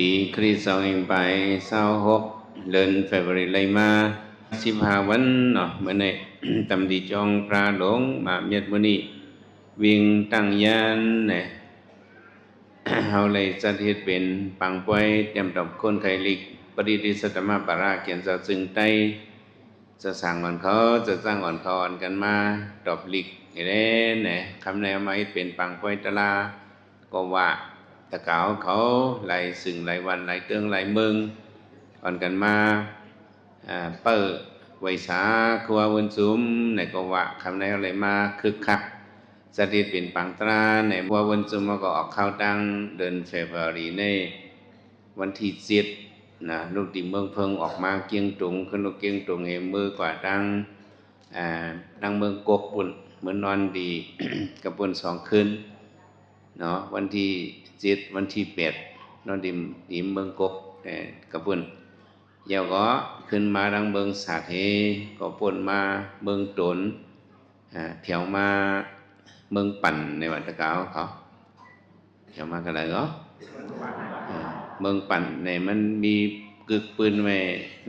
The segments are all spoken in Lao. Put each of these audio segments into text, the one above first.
ປີຄຣິສສອງພັນປາຍຊາວຫົກ ເດືອນເຟບຣາຣີໄລ່ມາສິບຫ້າວັນເນາະ. ມື້ນີ້ ຕຳຫຼິດຈອງພຣາຫຼວງມະຫາເມດມຸນີ ວິງຕັ້ງຍານນະ ເຮົາໄດ້ຈັດເຮັດເປັນປາງປ່ອຍ ຕຽມຕອບຄົນໄຂ້ລິກ ປະລິດດິສະຕະມະປາຣະ ກຽນເຈົ້າຈຶ່ງໄຕ ຈະສ້າງອ່ອນເຂົາ ຈະສ້າງອ່ອນເຂົາ ອ່ອນກັນມາຕອບລິກນີ້ແຫຼະນະ. ຄຳໃດເອົາມາເຮັດເປັນປາງປ່ອຍຕະລາ ກໍວ່າຕະກາວເຂົາ ຫຼາຍຊຶ່ງຫຼາຍວັນ ຫຼາຍເຕີງຫຼາຍເມືອງ ອ່ອນກັນມາ ເອີ ເປີດໄຫວ້ສາຄູວາບຸນຊຸມ ໃນກໍວ່າຄຳໃດເຮົາໄດ້ມາຄຶກຄັກ ຈັດເຮັດເປັນປາງຕະລາ ໃນຄູວາບຸນຊຸມ ເຮົາກໍອອກຂ່າວຕັ້ງເດືອນເຟບຣາຣີໃນ ວັນທີເຈັດນະ ລູກທີ່ເມືອງເພິງອອກມາກຽງຕຸງ ຂຶ້ນລົດກຽງຕຸງໃຫ້ເມືອກວ່າທາງ ອ່າ ທາງເມືອງກົກພຸ້ນ ເມືອນອນດີກະພຸ້ນສອງຄືນເນາະ. ວັນທີເຈັດ ວັນທີແປດ ນອນທີ່ ທີ່ເມືອງກົກ ເອີ ກະພຸ້ນ ແລ້ວກໍຂຶ້ນມາທາງເມືອງສາກເຮ ກໍປົນມາເມືອງຕົນ ອ່າ ແຖວມາເມືອງປັນໃນວັນຕະກາວເຂົາ ແຖວມາກະໄດເນາະ ເອີ ເມືອງປັນໃນມັນມີກຶກປືນໄວ້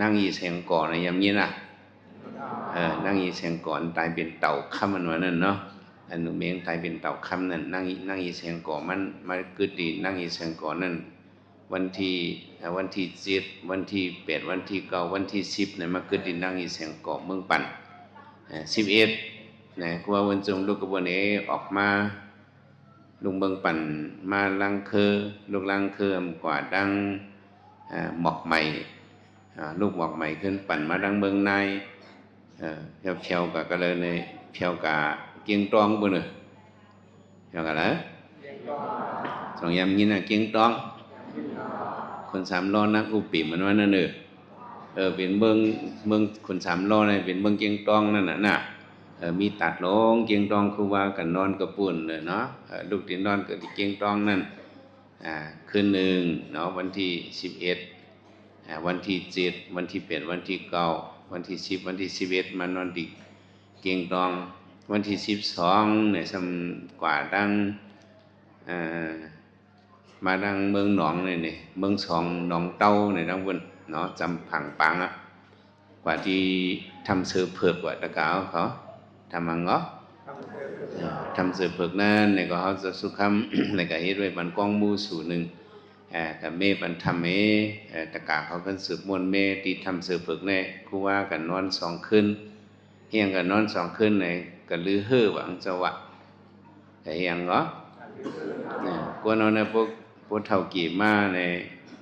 ນາງອີແສງກໍນະ ຍາມນີ້ນະ ເອີ ນາງອີແສງກໍຕາຍເປັນເຕົ່າຄຳ ອັນວ່ານັ້ນເນາະ ອັນໜູແມງຕາຍເປັນເຕົ່າຄຳນັ້ນ ນາງອີ ນາງອີແສງກໍມັນມາກຶກດີ ນາງອີແສງກໍນັ້ນ ວັນທີ ເອີ ວັນທີເຈັດ ວັນທີແປດ ວັນທີເກົ້າ ວັນທີສິບນະ ມາເກີດທີ່ນາງອີແສງກໍເມືອງປັນ ເອີ ສິບເອັດນະ ຄູວາບຸນຊຸມ ລູກຂະບວນເອ ອອກມາ ລູກເມືອງປັນມາລາງເຄີ ລູກລາງເຄີກວ່າດັ່ງ ເອີ ໝອກໄໝ ອ່າ ລູກໝອກໄໝຂຶ້ນປັ່ນມາທາງເມືອງນາຍ ເອີ ແຖວ ແຖວກະ ກະເລີຍ ແຖວກະກຽງຕອງພຸ້ນເອີ ແຖວກະລະ ສອງຍາມຍິນນະ ກຽງຕອງ ຄົນສາມລໍ້ນັກອຸປິ ມັນວ່ານັ້ນເອີ ເອີ ເປັນເມືອງ ເມືອງຄົນສາມລໍ້ນະ ເປັນເມືອງກຽງຕອງນັ້ນນະນະ ເອີ ມີຕາດຫຼວງກຽງຕອງ ຄູວາກະນອນກະປຸ້ນເນາະ ເອີ ລູກທີ່ນອນກະທີ່ກຽງຕອງນັ້ນ ອ່າ ຄືນໜຶ່ງເນາະ ວັນທີສິບເອັດ ອ່າ ວັນທີເຈັດ ວັນທີແປດ ວັນທີເກົ້າ ວັນທີສິບ ວັນທີສິບເອັດ ມານອນທີ່ກຽງຕອງ ວັນທີສິບສອງນີ້ ຊ່ຳກວ່າທາງ ເອີ ມາທາງເມືອງໜອງນີ້ ເມືອງສອງ ໜອງເຕົ່ານີ້ ທາງພຸ້ນເນາະ ຈຳຜັງປາງອະ ກວ່າທີ່ຖ້ຳເສືອເຜິກ ວ່າຕະກາວເຂົາ ຖ້ຳຫຍັງເນາະ ເອີ ຖ້ຳເສືອເຜິກນັ້ນ ແລ້ວກໍເຮົາຈະສຸຄຳ ແລ້ວກໍເຮັດໄວ້ປັນກອງໝູ່ສູໜຶ່ງ ເອີ ກະເມປັນຖ້ຳເອ ເອີ ຕະກາເຂົາເພິ່ນສືບມ່ວນເມທີ່ຖ້ຳເສືອເຜິກແນ່ ຄູວາກະນອນສອງຄືນ ຮຽງກະນອນສອງຄືນ ໃນກະລືເຮີວ່າ ເຈົ້າວ່າ ກະຮຽງເນາະ ເອີ ກວນເຮົາໃນພວກ ພວກເຖົ້າເກມາໃນ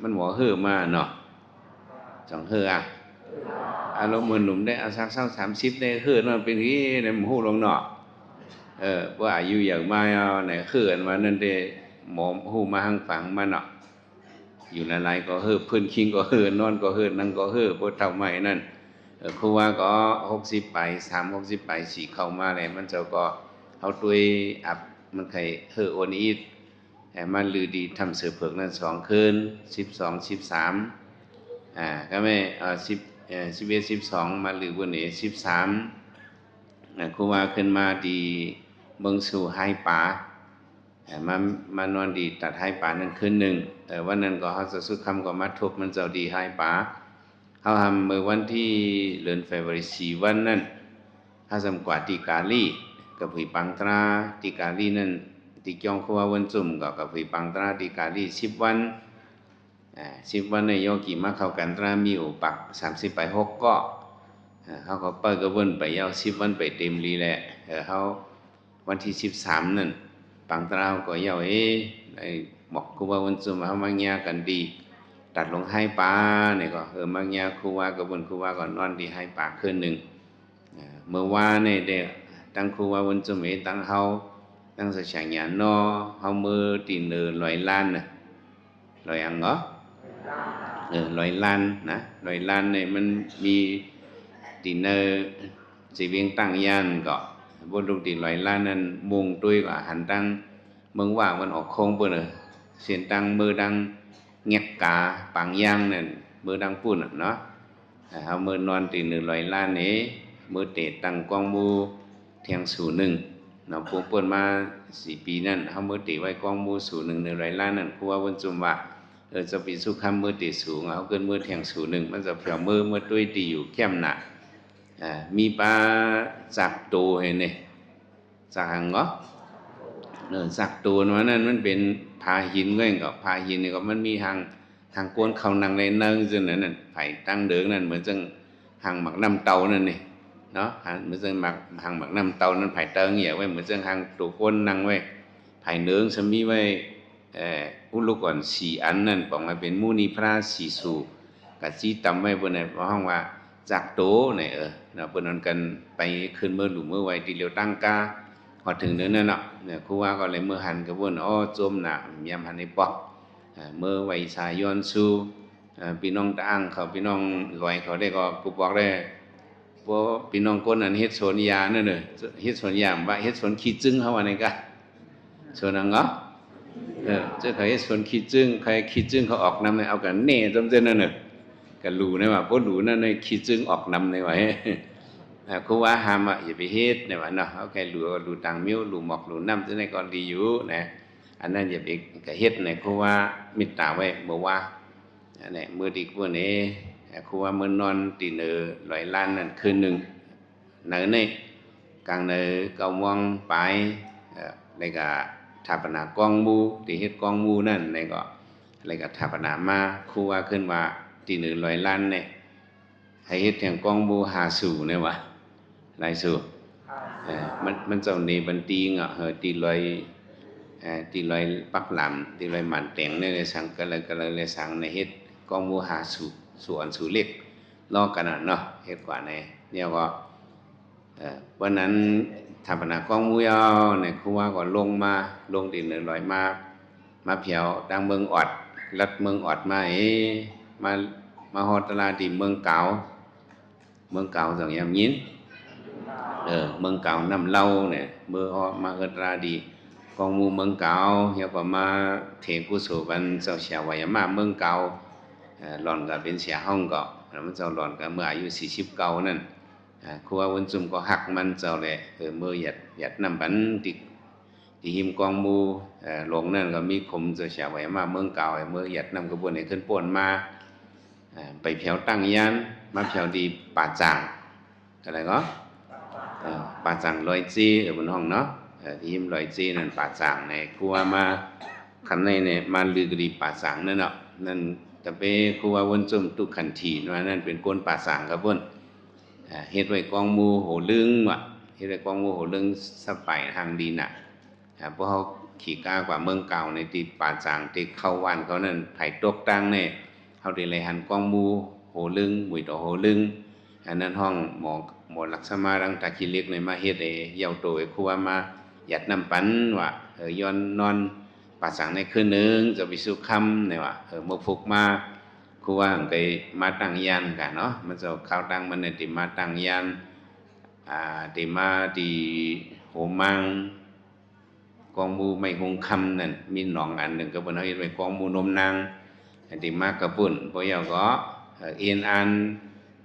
ມັນບໍ່ເຮີມາເນາະ ຈັ່ງເຮີອະ ອາລົມເໝືອນໜຸ່ມໄດ້ ອາສັກຊາວສາມສິບໄດ້ເຮີນອນເປັນອີ່ ໃນໝູ່ໂຮງເນາະ ເອີ ພວກອາຍຸໃຫຍ່ມາເອົາໃນເຮີອັນວ່ານັ້ນເດ້ ໝໍຮູ້ມາທາງຝັ່ງມາເນາະ ຢູ່ຫຼາຍໆກໍເຮີ ພື້ນຄິງກໍເຮີ ນອນກໍເຮີ ນັ່ງກໍເຮີ ພວກເຖົ້າໃໝ່ນັ້ນ ເອີ ຄູວາກໍຫົກສິບປາຍສາມ ຫົກສິບປາຍສີ່ ເຂົ້າມາແລ້ວ ມັນເຈົ້າກໍເຮົາຕົວຍອັບ ມັນໄຄເຮີໂອນອີດ ແລ້ວມາລືດີຖ້ຳເສືອເຜິກນັ້ນສອງຄືນ ສິບສອງ ສິບສາມ ອ່າ ກະແມ່ນ ເອີ ສິບ ເອີ ສິບເອັດ ສິບສອງ ມາລືບຸນເອ ສິບສາມ ອ່າ ຄູວາຂຶ້ນມາທີ່ເມືອງຊູໄຮປາ ເອີ ມາ ມານອນທີ່ຕາດໄຮປານັ້ນຄືນໜຶ່ງ ເອີ ວັນນັ້ນກໍເຮົາຈະສຸຄຳກໍມາທົບມັນເຈົ້າທີ່ໄຮປາ ເຮົາທຳມື້ວັນທີ ເດືອນເຟບຣາຣີສີ່ວັນນັ້ນ ເຮົາຈຳກວ່າທີ່ກາລີ ກະຜຸຍປາງຕາ ທີ່ກາລີນັ້ນ ທີ່ຈອງຄູວາບຸນຊຸມກໍກະຜຸຍປາງຕາທີ່ກາລີສິບວັນ ອ່າ ສິບວັນນີ້ ໂຍກີມາເຂົ້າກັນຕາມີອຸປັກສາມສິບປາຍຫົກກໍ ເອີ ເຮົາກໍເປີດກະວົນໄປຍາວສິບວັນໄປເຕັມລີແຫຼະ ເອີ ເຮົາ ວັນທີສິບສາມນັ້ນ ປາງຕາເຮົາກໍເຍົາເອ ໄດ້ບອກຄູວາບຸນຊຸມວ່າເຮົາມັກຍາກັນດີ ຕັດລົງໄຮປານີ້ກໍ ເອີ ມັກຍາຄູວາກະບຸນ ຄູວາກໍນອນທີ່ໄຮປາຄືນໜຶ່ງ ເອີ ເມື່ອວານນີ້ເດ້ ທັງຄູວາບຸນຊຸມເອ ທັງເຮົາ ທັງສັກຊາຍານເນາະ ເຮົາເມືອຕີນເນີລອຍລ້ານນະ ລອຍຫຍັງເນາະ ເອີ ລອຍລ້ານນະ ລອຍລ້ານນີ້ມັນມີຕີນເນີ ຊິວຽງຕັ້ງຍານກໍ ບົດລູກທີ່ລອຍລ້ານນັ້ນ ມຸງຕຸ້ຍກໍຫັນທາງເມືອງວ່າງມັນອອກໂຄ້ງພຸ້ນເອີ ເສັ້ນທາງເມືອທາງແງກກາ ປາງຢາງນັ້ນ ເມືອທາງພຸ້ນນະເນາະ ເຮົາເມືອນອນຕີນເນີລອຍລ້ານເອ ເມືອເຕະຕັ້ງກອງໝູ່ ທຽງສູໜຶ່ງເນາະ ພວກເພິ່ນມາສີ່ປີນັ້ນ ເຮົາເມືອເຕະໄວ້ກອງໝູ່ສູໜຶ່ງໃນລອຍລ້ານນັ້ນ ຄູວາບຸນຊຸມວ່າ ເອີ ເຈົ້າປີສຸຄຳເມີເຕສູງ ເຮົາເກີດເມີແທ່ງສູໜຶ່ງ ມັນຈະພຽວເມີ ເມີຕຸ້ຍຕີຢູ່ແຄມໜ້າ ເອີ ມີປາຈັກໂຕໃຫ້ນີ້ ຈັກຫັງເນາະ ເອີ ຈັກໂຕນັ້ນ ນັ້ນມັນເປັນຜາຫີນເວີຍ ກໍຜາຫີນນີ້ກໍມັນມີຫາງ ຫາງໂກນເຂົ້ານັ່ງໃນເນີງ ເຊັ່ນນັ້ນ ໃນຕາງເດີງນັ້ນ ເໝືອນຈັ່ງ ຫາງໝາກນ້ຳເຕົ້ານັ້ນນີ້ເນາະ ຫາງ ເໝືອນຈັ່ງໝາກ ຫາງໝາກນ້ຳເຕົ້ານັ້ນ ພາຍໃຕ້ແຍກໄວ້ ເໝືອນຈັ່ງຫາງໂຕຄົນນັ່ງໄວ້ ພາຍເນີງຊະມີໄວ້ ເອີ ອຸລຸກອນສີ່ອັນນັ້ນ ປອງວ່າເປັນມຸນີພຣາສີ່ສູ ກະຊີ້ຕຳໄວ້ ເພິ່ນໃຫ້ຮ້ອງວ່າຈັກໂຕນີ້ ເອີ ເນາະ ເພິ່ນນຳກັນໄປຂຶ້ນເມືອຫຼູເມືອໄຫວ້ ຕີຫຼຽວຕັ້ງກາ ຮອດເຖິງເນີນນັ້ນເນາະ ເນາະ ຄູວາກໍເລີຍເມືອຫັນກັບເພິ່ນ ໂອ້ ໂຈມໜ້າຍາມຫັນໃຫ້ປອກ ເອີ ເມືອໄຫວ້ສາຍ້ອນຊູ່ ເອີ ພີ່ນ້ອງຕະອ່າງເຂົາ ພີ່ນ້ອງຫຼອຍເຂົາໄດ້ກໍ ກູບອກໄດ້ ພວກພີ່ນ້ອງຄົນນັ້ນເຮັດສວນຢາງນັ້ນເດີ ເຮັດສວນຢາງ ວ່າເຮັດສວນຂີ້ຈຶ້ງເຮົາວ່ານີ້ກະ ສວນຫຍັງເນາະ ເອີ ເຈົ້າເຂົາເຮັດສວນຂີ້ຈຶ້ງ ໃຜຂີ້ຈຶ້ງເຂົາອອກນຳ ເອົາກັນແນ່ ຈັ່ງຊັ້ນນັ້ນເດີ ກະຫຼູແນ່ວ່າ ບໍ່ຫຼູນັ້ນໃນຂີ້ຈຶ້ງອອກນຳແນ່ວ່າ ເອີ ຄູວາຫ້າມວ່າຢ່າໄປເຮັດແນ່ວ່າເນາະ ເຮົາແຄ່ຫຼູ ຫຼູຕ່າງມິ້ວ ຫຼູໝອກ ຫຼູນ້ຳ ຈັ່ງໃດກໍດີຢູ່ນະ ອັນນັ້ນຢ່າໄປກະເຮັດໃນ ຄູວາເມດຕາໄວ້ ເມື່ອວ່າ ອັນນີ້ມື້ທີ່ມື້ນີ້ ຄູວາເມືອນອນທີ່ເໜືອລອຍລ້ານນັ້ນຄືນໜຶ່ງ ໃນນີ້ກາງເໜີເກົ້າໂມງປາຍ ເອີ ແລ້ວກະຖາປະນາກອງໝູ່ ທີ່ເຮັດກອງໝູ່ນັ້ນ ແລ້ວກໍ ແລ້ວກະຖາປະນາມາ ຄູວາຂຶ້ນວ່າທີ່ເໜືອລອຍລ້ານນີ້ ໃຫ້ເຮັດແທ່ງກອງໝູ່ຫ້າສູແນ່ວ່າ ຫຼາຍສູ ເອີ ມັນ ມັນເຈົ້າເນບັນຕີງເນາະ ເອີ ຕີລອຍ ເອີ ຕີລອຍປັກຫຼາມ ຕີລອຍໝານແຕງ ແນວໃດສັງ ກະເລີຍ ກະເລີຍ ແລະສັງ ໃນເຮັດກອງໝູ່ຫ້າສູ ສູອ່ອນ ສູເລັກ ລອກກັນນະເນາະ ເຮັດກວ່າໃນ ແລ້ວກໍ ເອີ ວັນນັ້ນຖາປະນາກອງໝູ່ແລ້ວ ໃນຄູວາກໍລົງມາ ລົງຕີນເນີລອຍມາ ມາແຖວທາງເມືອງອອດ ລັດເມືອງອອດມາ ເອ ມາ ມາຮອດຕະຫຼາດທີ່ເມືອງກາວ ເມືອງກາວ ເຈົ້າຍັງຍິນ ເອີ ເມືອງກາວນ້ຳເລົານີ້ ເມືອງຮອດມາເຮີດລາດີ ກອງໝູ່ເມືອງກາວ ແລ້ວກໍມາເທກຸໂສບັນເຈົ້າເສຍໄວຍາມາເມືອງກາວ ເອີ ຫຼອນກໍເປັນເສຍຫ້ອງກໍ ແລ້ວມັນເຈົ້າຫຼອນກໍເມື່ອອາຍຸສີ່ສິບເກົ້ານັ້ນ ອາ ຄູວາວຸນຈຸມກໍຮັກມັນເຈົ້າແຫຼະ ເອີ ເມືອຢາດ ຢາດນ້ຳບັນ ທີ່ ທີ່ຮິມກອງໝູ່ ເອີ ລົງນັ້ນກໍມີຄົມເຈົ້າສາວໄວມາເມືອງເກົ່າ ເມືອຢາດນ້ຳຂະບວນໃຫ້ຂຶ້ນໂພນມາ ອາ ໄປແຖວຕັ້ງຍານ ມາແຖວທີ່ປ່າຈາງ ກະໄດ້ກໍ ເອີ ປ່າຈາງລອຍເຈ ເອີ ເພິ່ນຮ້ອງເນາະ ເອີ ທີ່ຮິມລອຍເຈນັ້ນ ປ່າຈາງໃນຄູວາມາ ຄັນໃນນີ້ມາລືກະດີປ່າຈາງນັ້ນເນາະ ນັ້ນກະເປັນຄູວາວົນຈຸມຕຸຂັນທີ ວ່ານັ້ນເປັນຄົນປ່າຈາງຂະບວນ ອ່າ ເຮັດໄວ້ກອງໝູ່ໂຫລຶງວ່າ ເຮັດໄວ້ກອງໝູ່ໂຫລຶງສະໄປຫາງດີນະ ອ່າ ພວກເຮົາຂີ່ກ້າກວ່າເມືອງເກົ່າໃນທີ່ປ່າຈາງທີ່ເຂົ້າບ້ານເຂົານັ້ນ ໃຜຕົກຕ່າງແນ່ ເຮົາໄດ້ໄລ່ຫັນກອງໝູ່ໂຫລຶງ ໝຸຍຕໍ່ໂຫລຶງ ອັນນັ້ນຮ້ອງໝໍ ໝໍລັກສະມາລັງຕາຂີ້ເຫຼັກໃນມາເຮັດໃຫ້ເຍົາໂຕໃຫ້ຄົວມາຢາດນ້ຳປັນວ່າ ເອີ ຍ້ອນນອນປ່າຈາງໃນຄືນໜຶ່ງ ເຈົ້າພິສຸຄຳໃນວ່າ ເອີ ມື້ຟຸກມາ ຄູວາໄດ້ມາຕັ້ງຍານກະເນາະ ມັນເຈົ້າຄາວຕັ້ງມັນໄດ້ມາຕັ້ງຍານ ອ່າ ໄດ້ມາທີ່ໂຮມັງ ກອງໝູ່ໄມ້ຮຸ່ງຄຳນັ້ນ ມີໜອງອັນໜຶ່ງ ກໍເພິ່ນເຮັດໄວ້ກອງໝູ່ນົມນາງ ໄດ້ມາກະປຸ້ນ ບໍ່ເຍົາກໍ ເອີ ເອັນອັນ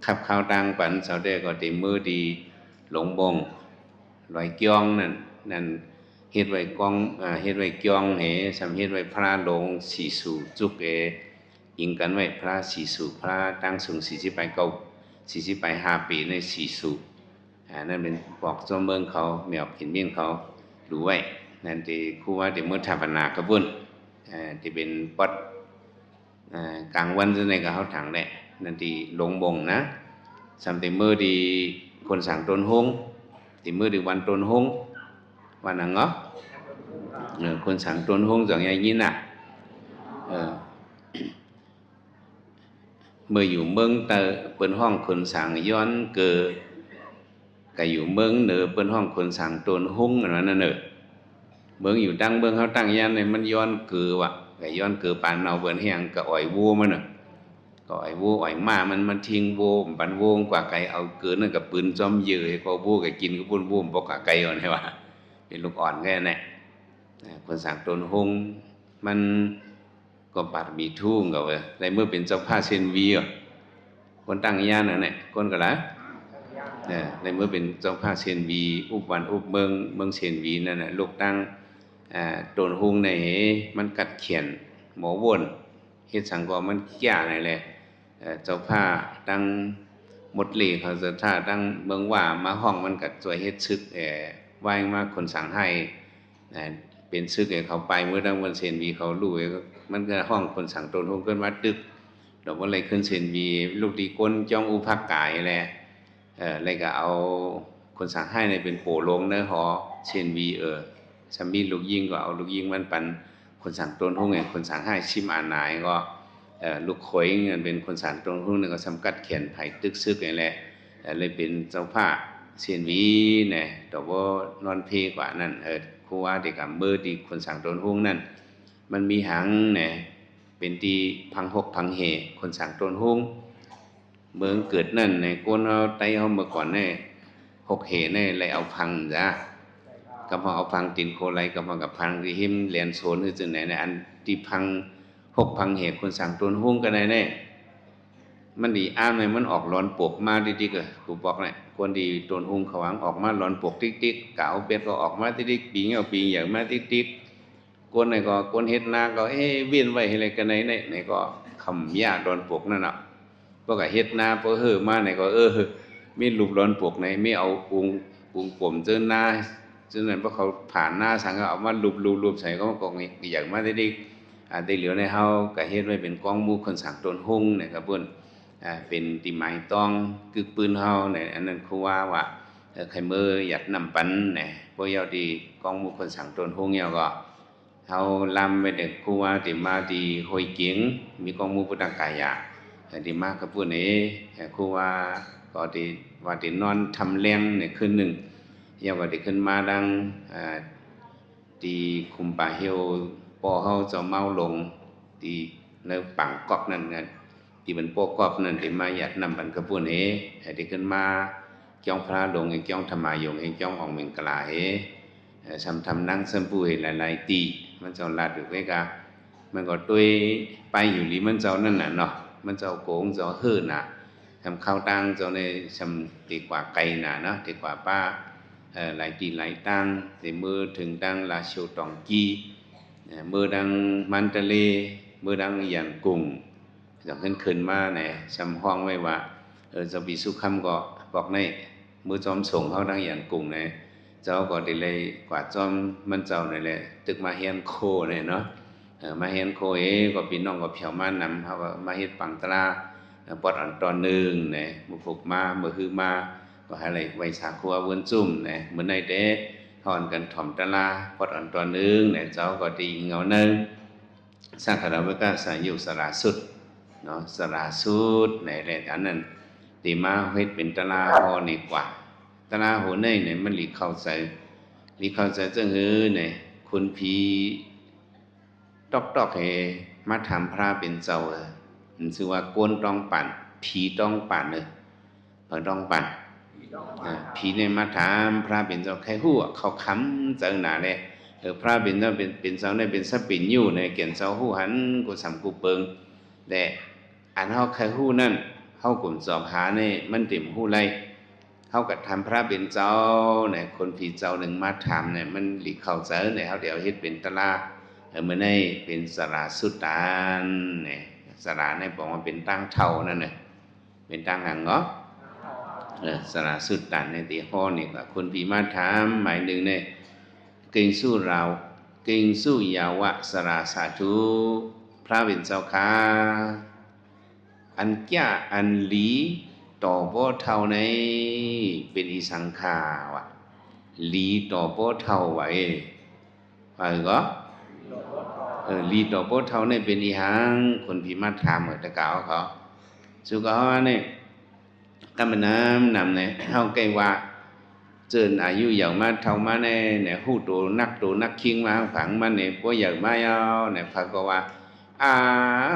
ຂັບຄາວຕັ້ງປັນ ເຈົ້າແຕ່ກໍໄດ້ມື້ທີ່ຫຼົງບົງ ລອຍກຽງນັ້ນ ນັ້ນເຮັດໄວ້ກອງ ເອີ ເຮັດໄວ້ກຽງເຫ ສ່ຳເຮັດໄວ້ພະໂລງສີ່ສູຈຸກເອ ອີງກັນໄວ້ພະສີ່ສູ ພະຕັ້ງສູງສີ່ສິບປາຍເກົ້າ ສີ່ສິບປາຍຫ້າປີໃນສີ່ສູ ອາ ນັ້ນເປັນພວກໂຈເມືອງເຂົາ ແມວກິນໝິ່ນເຂົາດູໄວ້ ນັ້ນທີ່ຄູວາໄດ້ເມືອຖາປະນາກະບຸນ ອາ ທີ່ເປັນປອດ ອາ ກາງວັນຈັ່ງໃດກໍເຮົາຖັງແຫຼະ ນັ້ນທີ່ຫຼົງບົງນະ ສ່ຳແຕ່ມື້ທີ່ຄົນສ້າງໂຕນໂຮງ ທີ່ມື້ທີ່ວັນໂຕນໂຮງ ວັນຫຍັງເນາະ ເອີ ຄົນສ້າງໂຕນໂຮງ ເຈົ້າໄດ້ຍິນນະ ເອີ ເມື່ອຢູ່ເມືອງໃຕ້ເພິ່ນຮ້ອງຄົນສ້າງຍ້ອນເກີ ກະຢູ່ເມືອງເໜືອເພິ່ນຮ້ອງຄົນສ້າງໂຕນໂຮງ ອັນວ່ານັ້ນເນີ ເມືອງຢູ່ຕ່າງເມືອງເຮົາຕັ້ງຍານໃຫ້ມັນຍ້ອນເກີວ່າ ກະຍ້ອນເກີປານເນົ່າເບິ່ນແຫ້ງ ກະອອຍໂວມັນນະ ກະອອຍໂວອອຍມ້າມັນ ມັນຖິ້ມໂວ ປັນໂວກວ່າໄກ ເອົາເກີນັ້ນກະປືນຈ້ອມເຢີ ກໍໂວກະກິນກະປຸ້ນ ໂວບໍ່ກວ່າໄກ ວ່າແນວວ່າ ເປັນລູກອ່ອນແຄ່ນັ້ນແຫຼະ ອາ ຄົນສ້າງໂຕນໂຮງ ມັນ ກໍບາດມີທຸ່ງກໍວ່າ ໄດ້ເມືອເປັນເຈົ້າພາຊຽນວີ ຄົນຕັ້ງຍານນັ້ນແຫຼະ ຄົນກໍຫຼາຍ ເອີ ໄດ້ເມືອເປັນເຈົ້າພາຊຽນວີ ອຸບວັນອຸບເມືອງ ເມືອງຊຽນວີນັ້ນນະ ລູກຕັ້ງ ອາ ໂຕນຮຸ່ງໃນເຫ ມັນກັດຂຽນ ໝໍວົນ ເຮັດສັງກໍມັນກ້ານັ້ນແຫຼະ. ເອີ ເຈົ້າພາບທາງມົດເລເຂົາສັດທາທາງເມືອງວ່າມາຮ້ອງ ມັນກໍຊ່ວຍເຮັດສຶກ ເອີ ວ່າຍມາຄົນສັງໄຫ້ນະ ເປັນສຶກໃຫ້ເຂົາໄປເມືອທາງເມືອງເຊນວີ ເຂົາຮູ້ ມັນກໍຮ້ອງຄົນສັງໂຕນຮຸ່ງຂຶ້ນມາຕຶກ ດອກບໍ່ໄດ້ຂຶ້ນເຊນວີ ລູກດີກົ້ນຈ້ອງອຸພັກກາຍແຫຼະ. ເອີ ແລ້ວກໍເອົາຄົນສັງໄຫ້ນີ້ເປັນໂປລົງໃນຫໍເຊນວີ ເອີ ຊຳມີລູກຍິງກໍເອົາລູກຍິງມັນປັນຄົນສັງໂຕນຮຸ່ງ ໃຫ້ຄົນສັງໄຫ້ຊິມອານາຍກໍ ເອີ ລູກເຂີຍນັ້ນເປັນຄົນສັງໂຕນຮຸ່ງນີ້ກໍສຳກັດແຂນໃຜຕຶກຊຶກນີ້ແຫຼະ ເອີ ເລີຍເປັນເຈົ້າພາບເຊນວີແນ່ ກໍບໍ່ນອນເພກວ່ານັ້ນ. ເອີ ຄູວາທີ່ກຳເມີທີ່ຄົນສັງໂຕນຮຸ່ງນັ້ນ ມັນມີຫຍັງແນ່ ເປັນທີ່ພັງຮົກພັງເຫຄົນສັງໂຕນຮຸ່ງ ເມືອງເກີດນັ້ນໃນ ຄົນເຮົາໄຕ້ເຮົາເມື່ອກ່ອນນີ້ ຮົກເຫນີ້ໄລ່ເອົາພັງຈ້າ ກັບເຮົາເອົາພັງຕີນໂຄໄລ ກັບເຮົາກັບພັງທີ່ຫິມແລນໂຊນ ຫຼື ຈັ່ງໃດນະ ອັນທີ່ພັງຮົກພັງເຫຄົນສັງໂຕນຮຸ່ງກໍໄດ້ແນ່. ມັນດີອາມໃຫ້ມັນອອກຫຼອນປົກມາຕິກໆ ເອີ ກູບອກແຫຼະ ຄົນທີ່ໂຕນຮຸ່ງເຂົາຫວັງອອກມາຫຼອນປົກຕິກໆ ກາວເປັດກໍອອກມາຕິກໆ ປີເຫຍື້ອປີໃຫຍ່ມາຕິກໆ. ຄົນໃດກໍຄົນເຮັດນາກໍ ເອ ເວັ້ນໄວ້ໃຫ້ແລກະໄນໃນ ໃນກໍຄຳຢາດອນປົກນັ້ນນະ ພວກກະເຮັດນາ ພວກເຮີມາໃນກໍ ເອີ ມີຮູບລອນປົກໃນ ມີເອົາວົງ ວົງກົມເຈີນາ ເຈົ້ານັ້ນ ພວກເຂົາຜ່ານນາສັງກໍເອົາມາລູບໆໆໃສ່ ກໍ ກໍໃຫຍ່ມາຕິກໆ. ອາ ແຕ່ຫຼຽວໃນເຮົາກໍເຮັດໄວ້ເປັນກອງໝູ່ຄົນສັງໂຕນຮຸ່ງໃນກະເບື້ອງ ອາ ເປັນທີ່ໝາຍຕ້ອງກຶກປືນເຮົາໃນ ອັນນັ້ນຄູວາວ່າ ເອີ ໃຫ້ເມີຢາດນ້ຳປັນແນ່ ພວກເຈົ້າທີ່ກອງໝູ່ຄົນສັງໂຕນຮຸ່ງເຈົ້າກໍ ເຮົາລຳໄວ້ແຕ່ຄູວາທີ່ມາທີ່ຫ້ວຍເກງ ມີກອງໝູ່ພຸດທະກາຍະ ເອີ ທີ່ມາກັບຜູ້ນີ້ ເອີ ຄູວາກໍທີ່ວ່າທີ່ນອນທຳແລງໃນຄືນໜຶ່ງ ເຈົ້າກໍໄດ້ຂຶ້ນມາດັ່ງ ເອີ ທີ່ຂຸມປາຫິວ ພໍ່ເຮົາເຈົ້າເມົາຫຼົງ ທີ່ໃນປາງກອກນັ້ນນະ ທີ່ເປັນປໍກອບນັ້ນ ທີ່ມາຢາດນ້ຳບັນຂະບຸນເຮ ໃຫ້ໄດ້ຂຶ້ນມາ ກ່ອງພະລາຫຼົງ ແຫ່ງກ່ອງທຳມາຍົງ ແຫ່ງກ່ອງອອງເມັງກະລາເຮ ເອີ ຊຳທຳນັງຊຳປູເຮຫຼາຍໆ ຕີ ມັນເຈົ້າລາດຢູ່ເວກາ ມັນກໍໂຕຍໄປຢູ່ລີມັນເຈົ້ານັ້ນນະເນາະ ມັນເຈົ້າໂກງເຈົ້າເຮີນະ ຊຳເຂົ້າຕ່າງເຈົ້າໃນ ຊຳເຕກວ່າໄກນະເນາະ ເຕກວ່າປ້າ ເອີ ຫຼາຍຕີຫຼາຍຕ່າງ ເຕເມີເຖິງດັ່ງລາຊຽວຕອງກີ ເອີ ເມີດັ່ງມັນຕະເລ ເມີດັ່ງຢານກຸງ ຈັ່ງເພິ່ນຂຶ້ນມາແນ ຊຳຮ້ອງໄວ້ວ່າ ເອີ ເຈົ້າປີສຸຄຳກໍບອກໃນ ເມີຈອມສົງເຮົາທາງຢານກຸງແນ ເຈົ້າກໍໄດ້ໄລ່ກວາດຈອມມັນເຈົ້ານັ້ນແຫຼະ ຕຶກມາແຮນໂຄແນເນາະ ເອີ ມາແຮນໂຄເອ ກໍພີ່ນ້ອງກໍຜຽວມານຳ ເຮົາກໍມາເຮັດປັງຕະລາ ເອີ ປອດອັນຕອນໜຶ່ງແນ ມື້ພຸກມາ ມື້ຮືມາ ກໍໃຫ້ໄລ່ໄຫວ້ສາຄູອາເວີນຈຸ້ມແນ ມື້ໃນເດ ເຮົາອັນກັນຖອມຕະລາ ປອດອັນຕອນໜຶ່ງແນ ເຈົ້າກໍຕີເຫງົາໜຶ່ງ ສັງຄະລາວະກະສາຍຸສາລາສຸດເນາະ ສາລາສຸດໃນແລະ ອັນນັ້ນ ເຕມາເຮັດເປັນຕະລາຫໍນີ້ກວ່າ ຕະລາຫໍໃນນີ້ມັນຫຼີເຂົ້າໃຈ ຫຼີເຂົ້າໃຈຈັ່ງຄືໃນ ຄົນຜີຕອກໆ ເຮ ມາຖາມພະເປັນເຈົ້າ ເອີ ມັນຊື່ວ່າໂກນຕ້ອງປານ ຜີຕ້ອງປານເອີ ພະຕ້ອງປານ ເອີ ຜີນີ້ມາຖາມພະເປັນເຈົ້າ ໃຄຮູ້ ເຂົາຄຳເຈົ້າໜາແລະ ເອີ ພະເປັນເຈົ້າ ເປັນ ເປັນເຈົ້າໃນ ເປັນສະເປັນຢູ່ໃນ ແກ່ນເຈົ້າຮູ້ຫັນ ກູສຳກູເປິງ ແລະ ອັນເຮົາໃຄຮູ້ນັ້ນ ເຮົາກົມສອບຫານີ້ ມັນເຕັມຮູ້ໄລ ເຮົາກໍຖາມພະເປັນເຈົ້າໃນ ຄົນຜີເຈົ້າໜຶ່ງມາຖາມນີ້ ມັນຫຼີເຂົ້າໃຈໃນ ເຮົາໄດ້ເອົາເຮັດເປັນຕະລາ ເອີ ມື້ໃນເປັນສາລາສຸດຕານນີ້ ສາລານີ້ບອກວ່າເປັນຕາງເຖົ້ານັ້ນນະ ເປັນຕາງຫຍັງເນາະ ເອີ ສາລາສຸດຕານໃນທີ່ຫໍນີ້ ກໍຄົນຜີມາຖາມໝາຍໜຶ່ງໃນ ເກັງສຸລາວ ເກັງສຸຍາວະສາລາສາທຸ ພະເປັນເຈົ້າຂ້າ ອັນຈະອັນຫຼີຕໍ່ບໍ່ເຖົ້າໃນ ເປັນອີສັງຂ້າວະ ຫຼີຕໍ່ບໍ່ເຖົ້າໄວ ວ່າຄືກໍ ເອີ ຫຼີຕໍ່ບໍ່ເຖົ້າໃນເປັນອີຫຍັງ ຄົນຜີມາຖາມ ເອີ ຕະກາວເຂົາ ສຸກເຂົາວ່ານີ້ ກຳມະນຳນຳໃນ ເຮົາໃກ້ວ່າ ເຈີນອາຍຸໃຫຍ່ມາເຖົ້າມາແນ່ ແນ່ ຮູ້ໂຕນັກໂຕນັກຄິງມາຫາງຜັງມັນນີ້ ພວກໃຫຍ່ມາຍາວແນ່ ເຂົາກໍວ່າ ອາ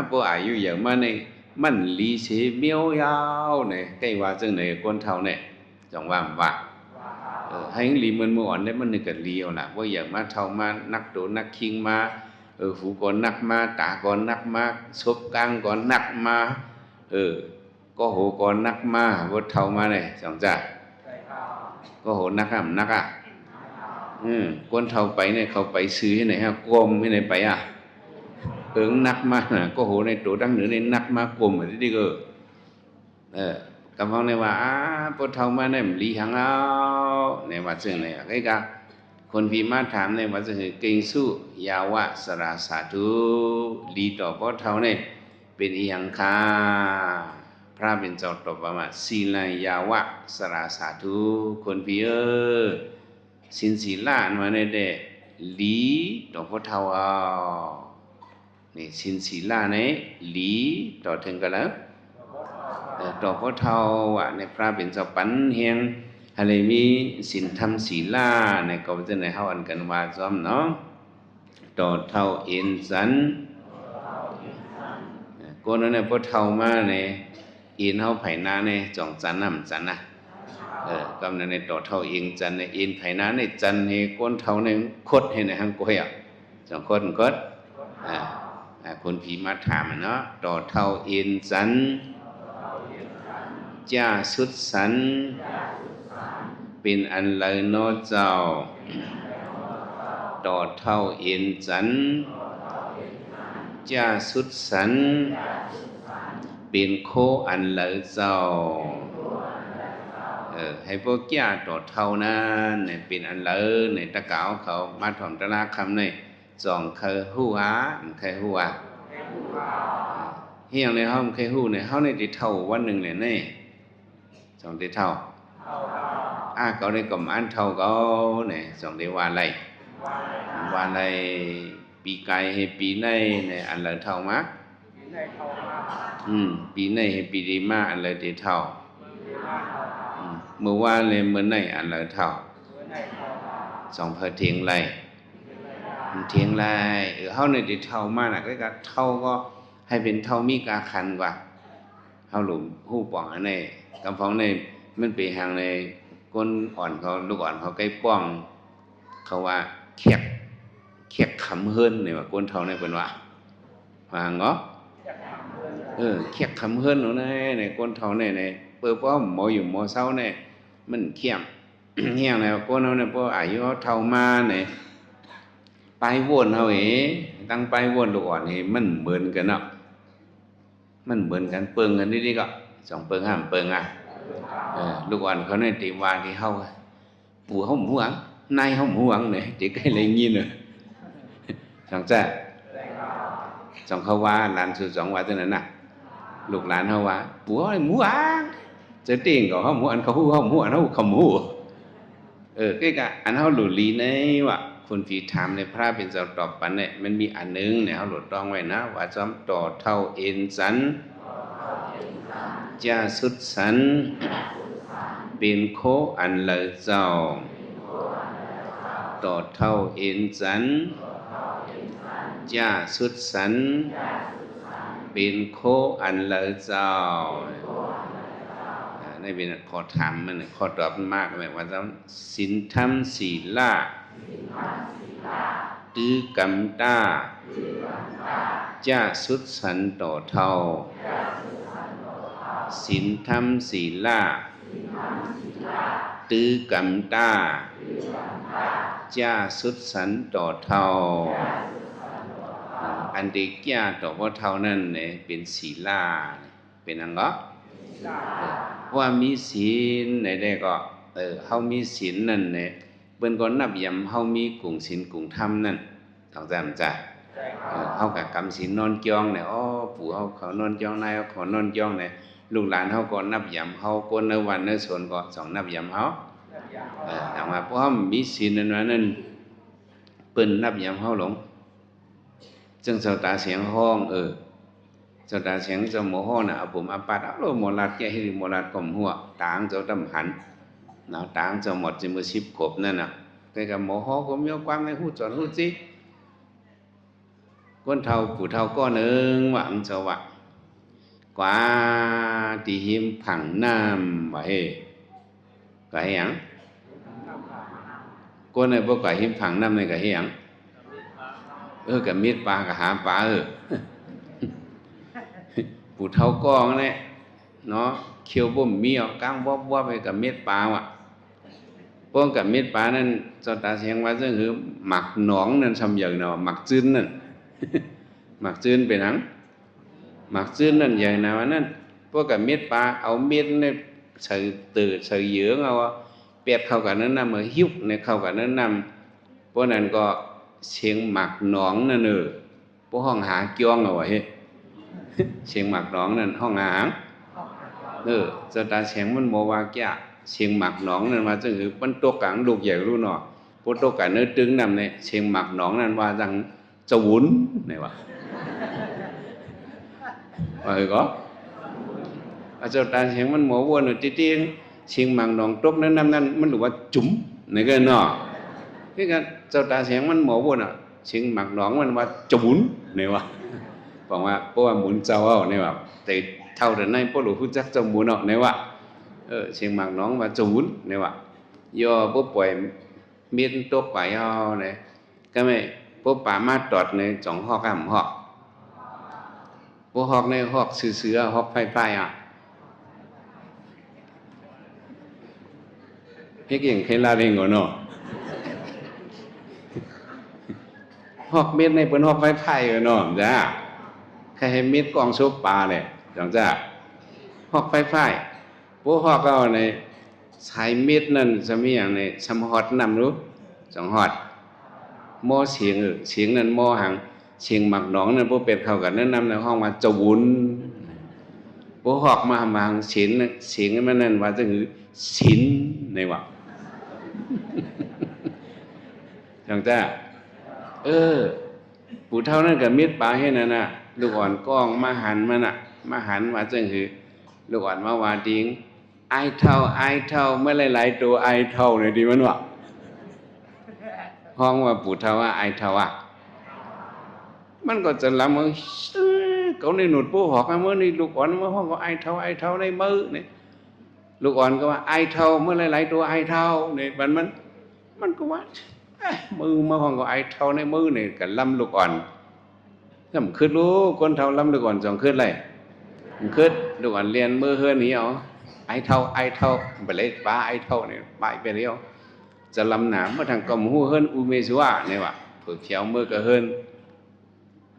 ພວກອາຍຸໃຫຍ່ມານີ້ ມັນຫຼີເສມຽວຍາວແນ່ ໃກ້ວ່າຈັ່ງໃດ ຄົນເຖົ້າແນ່ ຈັ່ງວ່າ ວ່າ ເອີ ໃຫ້ຫຼີເໝືອນມື້ອ່ອນໄດ້ ມັນນີ້ກໍຫຼີເອົາລະ ພວກໃຫຍ່ມາເຖົ້າມາ ນັກໂຕນັກຄິງມາ ເອີ ຫູກໍນັກມາ ຕາກໍນັກມາ ສົບກາງກໍນັກມາ ເອີ ກໍໂຫກໍໜັກມາ ບໍ່ເຖົ້າມາເລີຍ ສອງຈາກ ກໍໂຫໜັກອະ ໜັກອະ ອື ຄົນເຖົ້າໄປນີ້ ເຂົາໄປຊື່ໃຫ້ໃນ ກວມໃຫ້ໃນໄປອະ ເຫິງນັກມານະ ກໍໂຫ ໃນໂຕທັງເໜືອນີ້ນັກມາກົມ ວ່າຊີ້ເດີ. ເອີ ກຳຟັງໄດ້ວ່າ ອາ ພໍເຖົ້າມາແນມຫຼີຫຍັງເອົາ ແນມວ່າເຊິ່ງໃດ ໃກ້ກະຄົນຜີມາຖາມແນມວ່າເຊິ່ງ ເກັງສຸ ຢາວະ ສະລາ ສາທຸ ຫຼີຕໍ່ພໍ່ເຖົ້ານີ້ເປັນອີ່ຫຍັງຄະ? ພະເປັນເຈົ້າຕອບວ່າ ສີລັງ ຢາວະ ສະລາ ສາທຸ ຄົນຜີເອີຍ ສິນສີລາອັນວ່ານີ້ແດ່ ຫຼີຕໍ່ພໍ່ເຖົ້າເອົາ. ນີ້ ສິນສີລານີ້ ຫຼີຕໍ່ເຖິງກະເລີ ເອີ ຕໍ່ພໍ່ເຖົ້າວ່າ ໃນພະເປັນເຈົ້າປັນແຮງ ໃຫ້ໄດ້ມີສິນທຳສີລາ ໃນກໍເປັນຈັ່ງໃດ ເຮົາອັນກັນວ່າຊ້ອມເນາະ ຕໍ່ເຖົ້າເອັນຈັນ ເອີ ຄົນນັ້ນນະ ພໍເຖົ້າມານີ້ ເອັນເຮົາໄຜໜ້ານີ້ ຈອງຈັນນຳຈັນນະ ເອີ ກຳນັ້ນນີ້ ຕໍ່ເຖົ້າເອັນຈັນນີ້ ເອັນໄຜໜ້ານີ້ ຈັນໃຫ້ຄົນເຖົ້ານີ້ຄົດໃຫ້ໃນຫັງກວຍອະ ສອງຄົນຄົດ ອາ ອາ ຄົນຜີມາຖາມເນາະ ຕໍ່ເຖົ້າເອັນຈັນ ຈາສຸດສັນ ເປັນອັນໃດນໍເຈົ້າ? ຕໍ່ເຖົ້າເອັນຈັນ ຈາສຸດສັນ ເປັນໂຄອັນໃດເຈົ້າ? ເອີ ໃຫ້ພວກຈາຕໍ່ເຖົ້ານັ້ນ ເປັນອັນໃດ ໃນຕະກາວເຂົາມາຖອມຕະລາຄຳໃນ ສອງເຄີຍຮູ້ຫາ ເຄີຍຮູ້ຫາ ເຮັດຫຍັງໃນເຮົາເຄີຍຮູ້ໃນ ເຮົາໃນທີ່ເຖົ້າວັນໜຶ່ງແຫຼະໃນ ສອງທີ່ເຖົ້າ ອາ ເຂົາໄດ້ກຳອັນເຖົ້າເຂົາໃນ ສອງທີ່ວ່າໄລ ວ່າໄລ ປີກາຍໃຫ້ປີໃນໃນ ອັນເລີເຖົ້າມາ ອືມ ປີໃນໃຫ້ປີດີມາ ອັນເລີທີ່ເຖົ້າ ອືມ ມື້ວານໃນມື້ໃນ ອັນເລີເຖົ້າ ສອງເພີເຖຽງໄລ ມັນຖຽງຫຼາຍ ເອີ ເຮົານີ້ໄດ້ເຖົ້າມານະ ກໍເຖົ້າກໍໃຫ້ເປັນເຖົ້າມີກາຂັນກວ່າ ເຮົາຮູ້ ຮູ້ປ້ອງອັນນີ້ ກຳຟອງນີ້ ມັນເປັນຫຍັງໃນ ຄົນອ່ອນເຂົາ ລູກອ່ອນເຂົາໄກປ້ອງ ເຂົາວ່າແຄກ ແຄກຄຳເຮີນນີ້ວ່າ ຄົນເຖົ້ານີ້ເພິ່ນວ່າ ວ່າຫຍັງເນາະ ເອີ ແຄກຄຳເຮີນເນາະ ໃນ ໃນຄົນເຖົ້ານີ້ ໃນ ເປີ ເພາະເຮົາບໍ່ຢູ່ບໍ່ເຊົານີ້ ມັນແຄບ ແຮງແລ້ວ ຄົນເຮົານີ້ ເພາະອາຍຸເຮົາເຖົ້າມານີ້ ປາຍໂວນເຮົາເອ ຕັ້ງປາຍໂວນລູກອ່ອນນີ້ ມັນເໝືອນກັນເນາະ ມັນເໝືອນກັນ ເປິງກັນດີໆ ກໍ ສອງເປິງ ຫ້າມເປິງອະ ເອີ ລູກອ່ອນເຂົານີ້ ຕິວ່າທີ່ເຮົາ ປູເຮົາບໍ່ຮູ້ຫຍັງ ນາຍເຮົາບໍ່ຮູ້ຫຍັງນີ້ ຕິໃກ້ໄດ້ຍິນເນາະ ສັງຈະ ສອງເຂົາວ່າ ຫຼານສູ່ສອງວ່າຈັ່ງນັ້ນນະ ລູກຫຼານເຮົາວ່າ ປູເຮົາບໍ່ຮູ້ຫຍັງ ເຈົ້າຕິງກໍເຮົາບໍ່ຮູ້ ອັນເຂົາຮູ້ເຮົາບໍ່ຮູ້ ອັນເຮົາເຂົາບໍ່ຮູ້ ເອີ ຄືກະອັນເຮົາຫຼູ່ຫຼີໃນວ່າ ຄົນທີ່ຖາມໃນພະເປັນເຈົ້າຕອບປັນນີ້ ມັນມີອັນໜຶ່ງໃນເຮົາຫຼູ່ຕ້ອງໄວ້ນະ ວ່າຈອມ ຕໍ ເທົ້າ ເອັນ ຈັນ ຈະ ສຸດ ສັນ ເປັນໂຄອັນໃດເຈົ້າ? ຕໍ ເທົ້າ ເອັນ ຈັນ ຈະ ສຸດ ສັນ ເປັນໂຄອັນໃດເຈົ້າ? ອາ ໃນເປັນຂໍ້ຖາມມັນ ຂໍ້ຕອບມັນມາກແມ່ນວ່າ ສິນທຳສີລະ ຕື້ກັນຕາ ຈະ ສຸດ ສັນ ຕໍ ເທົ້າ ສິນທຳສີລະ ຕື້ກັນຕາ ຈະ ສຸດ ສັນ ຕໍ ເທົ້າ ອັນທີ່ຈະຕໍ່ບໍ່ເທົ້ານັ້ນແຫຼະ ເປັນສີລາ ເປັນຫຍັງເກາະ? ເອີ ເພາະວ່າມີສິນໃດໆ ກໍ ເອີ ເຮົາມີສິນນັ້ນແຫຼະ ເພິ່ນກໍນັບຢາມເຮົາມີກຸງສິນກຸງທຳນັ້ນ ຕ້ອງຈຳຈະ ເອີ ເຮົາກໍກຳສິນນອນຈ້ອງແຫຼະ ອໍ ປູ່ເຮົາເຂົານອນຈ້ອງ ນາຍເຮົາເຂົານອນຈ້ອງແຫຼະ ລູກຫຼານເຮົາກໍນັບຢາມເຮົາ ຄົນໃນວັນໃນສວນກໍຕ້ອງນັບຢາມເຮົາ ເອີ ຖາມວ່າພວກເຮົາມີສິນນັ້ນວ່ານັ້ນ ເພິ່ນນັບຢາມເຮົາຫຼົງ ເຊິ່ງເຈົ້າຕາແສງຮ້ອງ ເອີ ເຈົ້າຕາແສງ ເຈົ້າໝໍຮ້ອງນະ ອາປຸມອາປັດ ເອົາໂລດ ໝໍລັດແກ້ ເຮັດໃຫ້ໝໍລັດກໍບໍ່ຮູ້ ຕາຂອງເຈົ້າດຳຫັນນະ ຕາຂອງເຈົ້າໝົດ ຊິມື້ສິບຂວບນັ້ນນະ ແຕ່ກໍໝໍຮ້ອງກໍມີຄວາມໃນຮູ້ຈອນຮູ້ຈິ ຄົນເຖົ້າ ຜູ້ເຖົ້າກໍໜຶ່ງວ່າ ເຈົ້າວ່າ ກວາດທີ່ຮິມຝັ່ງນ້ຳ ວ່າເຮ ກວາດເຮັດຫຍັງ? ຄົນໃດບໍ່ກວາດຮິມຝັ່ງນ້ຳນີ້ກະເຮັດຫຍັງ? ເອີ ກະມິດປາ ກະຫາປາ ເອີ ຜູ້ເຖົ້າກໍແຫຼະເນາະ ຂ້ຽວບໍ່ມີ ເອົາກ້າງວອບໆ ໃຫ້ກະມິດປາວ່າ ພວກກະມິດປານັ້ນ ເຈົ້າຕາແສງວ່າ ເຊິ່ງຄືໝາກໜອງນັ້ນ ຊ່ຳໃຫຍ່ເນາະ ໝາກຈຶນນັ້ນ ໝາກຈືນເປັນຫຍັງ? ໝາກຈືນນັ້ນໃຫຍ່ໜາວານັ້ນ. ພວກກະເມັດປາ ເອົາເມັດໃນໃສ່ເຕີໃສ່ເຫຍີງ ເອົາແປດເຂົ້າກັນໃນນ້ຳ ເອົາຫິ້ວໃນເຂົ້າກັນໃນນ້ຳ. ພວກນັ້ນກໍສຽງໝາກໜອງນັ້ນເອີ ບໍ່ຮ້ອງຫາກ້ອງເອົາວ່າເຮັດ ສຽງໝາກໜອງນັ້ນຮ້ອງຫາຫຍັງ? ເອີ ເຈົ້າຕາແສງມັນບໍ່ວ່າແກ້ ສຽງໝາກໜອງນັ້ນວ່າຈັ່ງຄື ມັນຕົກກາງລູກໃຫຍ່ລູກນ້ອຍ ບໍ່ຕົກກັນເນີ ຕຶງນ້ຳນີ້ ສຽງໝາກໜອງນັ້ນວ່າຈັ່ງ ຈະວຸນ ນີ້ວ່າ ວ່າຄືກໍ ອາ ເຈົ້າຕາແສງມັນບໍ່ວົນ ຕິຕິ ສຽງໝາກໜອງຕົກໃນນ້ຳນັ້ນ ມັນຫຼືວ່າຈຸມ ນີ້ກໍເນາະ ຄືກັນ ເຈົ້າຕາແສງມັນບໍ່ວົນ ສຽງໝາກໜອງມັນວ່າຈະມຸນ ນີ້ວ່າ ບອກວ່າ ເພາະວ່າໝູນເຈົ້າເອົາ ນີ້ວ່າ ແຕ່ເຖົ້າແຕ່ໃນບໍ່ຮູ້ຈັກຈະມຸນເນາະ ນີ້ວ່າ ເອີ ສຽງໝາກໜອງວ່າຈະວຸນ ນີ້ວ່າ ຍໍບໍ່ປ່ອຍ ເມັດຕົກໄປເອົາແຫຼະ ກໍແມ່ນ ໂປະປາມາຕອດໃນຈອງຮອກຫ້າມຮອກ ໂປະຮອກໃນຮອກຊື່ໆ ຮອກໄຟໆ ອະ ເຮັດຫຍັງໃຫ້ລາວເອງກໍເນາະ ຮອກເມັດໃນເພິ່ນຮອກໄຟໆ ເນາະ ຈ້າ ໃຄໃຫ້ເມັດກ້ອງໂຊບປາແຫຼະ ຈັ່ງຈ້າ ຮອກໄຟໆ. ໂປະຮອກເອົາໃນສາຍເມັດນັ້ນ ສຳຫຍັງໃນສຳຮອດນຳລູ ສຳຮອດ ມໍສຽງ ເອີ ສຽງນັ້ນມໍຫາງ ສຽງໝາກໜອງນັ້ນ ບໍ່ແປດເຂົ້າກັນນັ້ນນຳ ໃນຫ້ອງວ່າຈະວຸນ ໂປະຮອກມາຫາງສຽງ ສຽງມັນນັ້ນວ່າຈັ່ງຄືສິນ ໃນວ່າ ຈັ່ງຈ້າ ເອີ ປູເຖົ້ານັ້ນກໍເມັດປາເຮັດນັ້ນນະ ລູກອ່ອນກ້ອງມາຫັນມັນນະ ມາຫັນວ່າຈັ່ງຄື ລູກອ່ອນມາວ່າຕິງ ອ້າຍເຖົ້າ ອ້າຍເຖົ້າ ເມື່ອຫຼາຍໆໂຕອ້າຍເຖົ້າ ນີ້ຕິມັນວ່າ ຮ້ອງວ່າປູເຖົ້າວ່າອ້າຍເຖົ້າອະ ມັນກໍຈະລຳວ່າ ເອີ ເຂົາໃນໜູດໂປະຮອກ ເມື່ອນີ້ລູກອ່ອນມາຮ້ອງວ່າອ້າຍເຖົ້າ ອ້າຍເຖົ້າ ໃນມື້ນີ້ ລູກອ່ອນກໍວ່າ ອ້າຍເຖົ້າ ເມື່ອຫຼາຍໆໂຕອ້າຍເຖົ້າ ນີ້ ມັນ ມັນ ມັນກໍວ່າ ເອີ ມື້ມາຮ້ອງກໍອ້າຍເຖົ້າໃນມື້ນີ້ ກໍລຳລູກອ່ອນ ກໍຄິດ ໂອ້ ຄົນເຖົ້າລຳລູກອ່ອນ ຈອງຄິດໄດ້ ຄິດ ລູກອ່ອນແລ່ນເມືອເຮືອນໜີເອົາ ອ້າຍເຖົ້າ ອ້າຍເຖົ້າ ໄປເລີຍ ປາອ້າຍເຖົ້ານີ້ ໄປໄປແລ້ວ ຈະລຳໜາ ມາທາງກໍບໍ່ຮູ້ເຮືອນອູເມສຸວາ ນີ້ວ່າ ເຜີແຖວເມືອກະເຮືອນ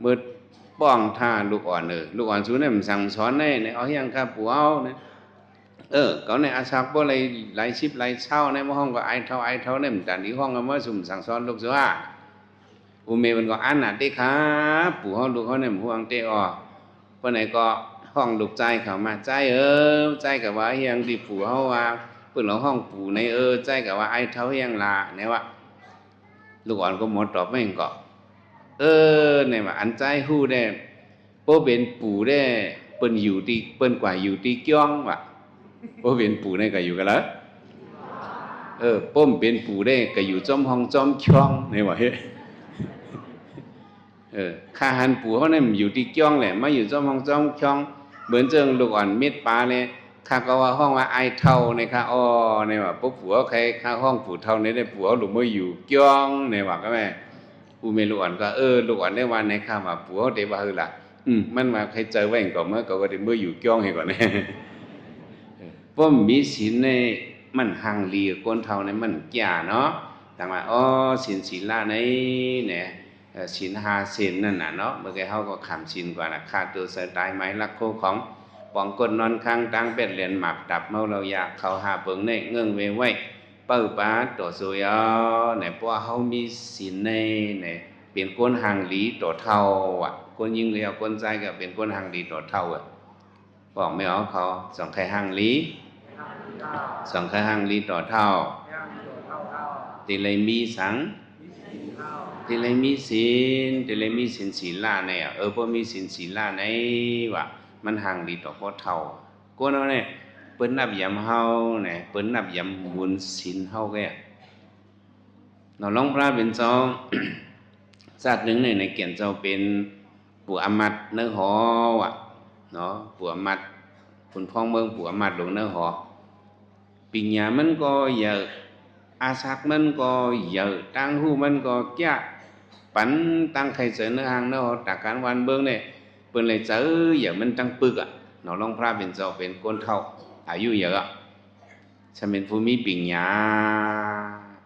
ເມືດປ້ອງທ່າລູກອ່ອນ ເອີ ລູກອ່ອນສູນນີ້ມັນສັ່ງສອນແດ່ ເອົາຫຍັງຂ້າປູເອົາ ເອີ ເຂົາໃນອາສັກບໍ່ໄດ້ຫຼາຍສິບຫຼາຍຊາວໃນມາຮ້ອງກໍອາຍເຖົ້າ ອາຍເຖົ້າ ໃນມັນຕັນທີ່ຮ້ອງກັນມາຊຸມສັ່ງສອນລູກສາວ ອຸເມເພິ່ນກໍອັນນະເຕຄາ ປູເຮົາລູກເຮົານີ້ມັນຫ່ວງເຕອໍ ເພິ່ນໃຫ້ກໍຮ້ອງລູກຊາຍເຂົ້າມາ ຊາຍເອີ ຊາຍກໍວ່າຫຍັງທີ່ປູເຮົາວ່າ ເພິ່ນກໍຮ້ອງປູໃນເອີ ຊາຍກໍວ່າອາຍເຖົ້າຫຍັງລະ ແນວວ່າ ລູກອ່ອນກໍໝໍຕອບວ່າຫຍັງເກາະ ເອີ ແນວວ່າ ອັນຊາຍຮູ້ແດ່ ບໍ່ເປັນປູແດ່ ເພິ່ນຢູ່ທີ່ ເພິ່ນກວ່າຢູ່ທີ່ກ້ຽງວ່າ ບໍ່ເປັນປູແດ່ກໍຢູ່ກັນລະ ເອີ ບໍ່ເປັນປູແດ່ກໍຢູ່ຈອມຫ້ອງຈອມຊ່ອງ ແນວວ່າ ເອີ ຂ້າຫັນປູເຮົານີ້ມັນຢູ່ທີ່ກ້ຽງແຫຼະ ມາຢູ່ຈອມຫ້ອງຈອມຊ່ອງ ເໝືອນເຊິ່ງລູກອ່ອນເມັດປາແຫຼະ ຂ້າກໍວ່າຮ້ອງວ່າອາຍເຖົ້ານີ້ຄ່າ ອໍ ແນວວ່າ ບໍ່ປູເຮົາໃຄ ຂ້າຮ້ອງປູເຖົ້ານີ້ໄດ້ ປູເຮົາລູກມາຢູ່ກ້ຽງ ແນວວ່າກໍແມ່ ປູແມ່ລູກອ່ອນກໍ ເອີ ລູກອ່ອນໄດ້ວ່າໃນຂ້າວ່າ ປູເຮົາໄດ້ວ່າຄືລະ ອືມ ມັນວ່າໃຄເຈີໄວ້ກໍເມື່ອ ກໍໄດ້ເມືອຢູ່ກ້ຽງໃຫ້ກ່ອນ ເພາະມີສິນໃນ ມັນຮັ່ງລີ ຄົນເຖົ້າໃນມັນແກ່ເນາະ ຈັ່ງວ່າ ອໍ ສິນສີລະໃນ ແນ ເອີ ສິນຫ້າເສັ້ນນັ້ນນະເນາະ ເມື່ອກີ້ເຮົາກໍຂ້າມສິນກ່ອນນະ ຂ້າໂຕເສືອຕາຍ ໝາຍລັກຄູ່ຂອງ ປອງກົດນອນຄ້າງ ຕາງແປດຫຼຽນ ໝາກຕັບ ເມົາເຫຼົ້າຢາ ເຂົ້າຫ້າເຜິງໃນ ເງື່ອງເວໄວ້ ເປົ້າປາຕໍ່ໂຊຍອາ ໃນ ເພາະວ່າເຮົາມີສິນໃນ ໃນ ເປັນຄົນຮັ່ງລີຕໍ່ເຖົ້າອະ ຄົນຍິງກໍຢ່າ ຄົນຊາຍກໍເປັນຄົນຮັ່ງລີຕໍ່ເຖົ້າອະ ບອກແມ່ອອກເຂົາ ສອງໃຄຮັ່ງລີ ສອງໃຄຮັ່ງລີຕໍ່ເຖົ້າ ຈຶ່ງໄດ້ມີສັງ ຈຶ່ງໄດ້ມີສິນ ຈຶ່ງໄດ້ມີສິນສີລະໃນ ເອີ ບໍ່ມີສິນສີລະໃນວ່າ ມັນຮັ່ງລີຕໍ່ພໍ່ເຖົ້າ ຄົນເຮົານີ້ ເພິ່ນນັບຢາມເຮົານີ້ ເພິ່ນນັບຢາມບຸນສິນເຮົາແກ່ ເນາະ ຫຼວງພະເປັນເຈົ້າ ຊາດໜຶ່ງໃນ ໃນແກ່ນເຈົ້າເປັນປູອາມັດເນີຫໍວ່າ ເນາະ ປູອາມັດ ຂຸນຄອງເມືອງ ປູອາມັດຫຼວງເນີຫໍ ປິງຍາມັນກໍເຢີ ອາສັກມັນກໍເຢີ ຕ່າງຮູ້ມັນກໍແກ່ ປັນຕ່າງໄຄເຈີເນີຮ່າງເນີຫໍ ຕາການວານເບິ່ງນີ້ ເພິ່ນເລີຍເຈີເຢີມັນຕັ້ງປຶກອະ ເນາະ ຫຼວງພະເປັນເຈົ້າເປັນຄົນເຖົ້າ ອາຍຸເຢີອະ ຊະເປັນຜູ້ມີປິງຍາ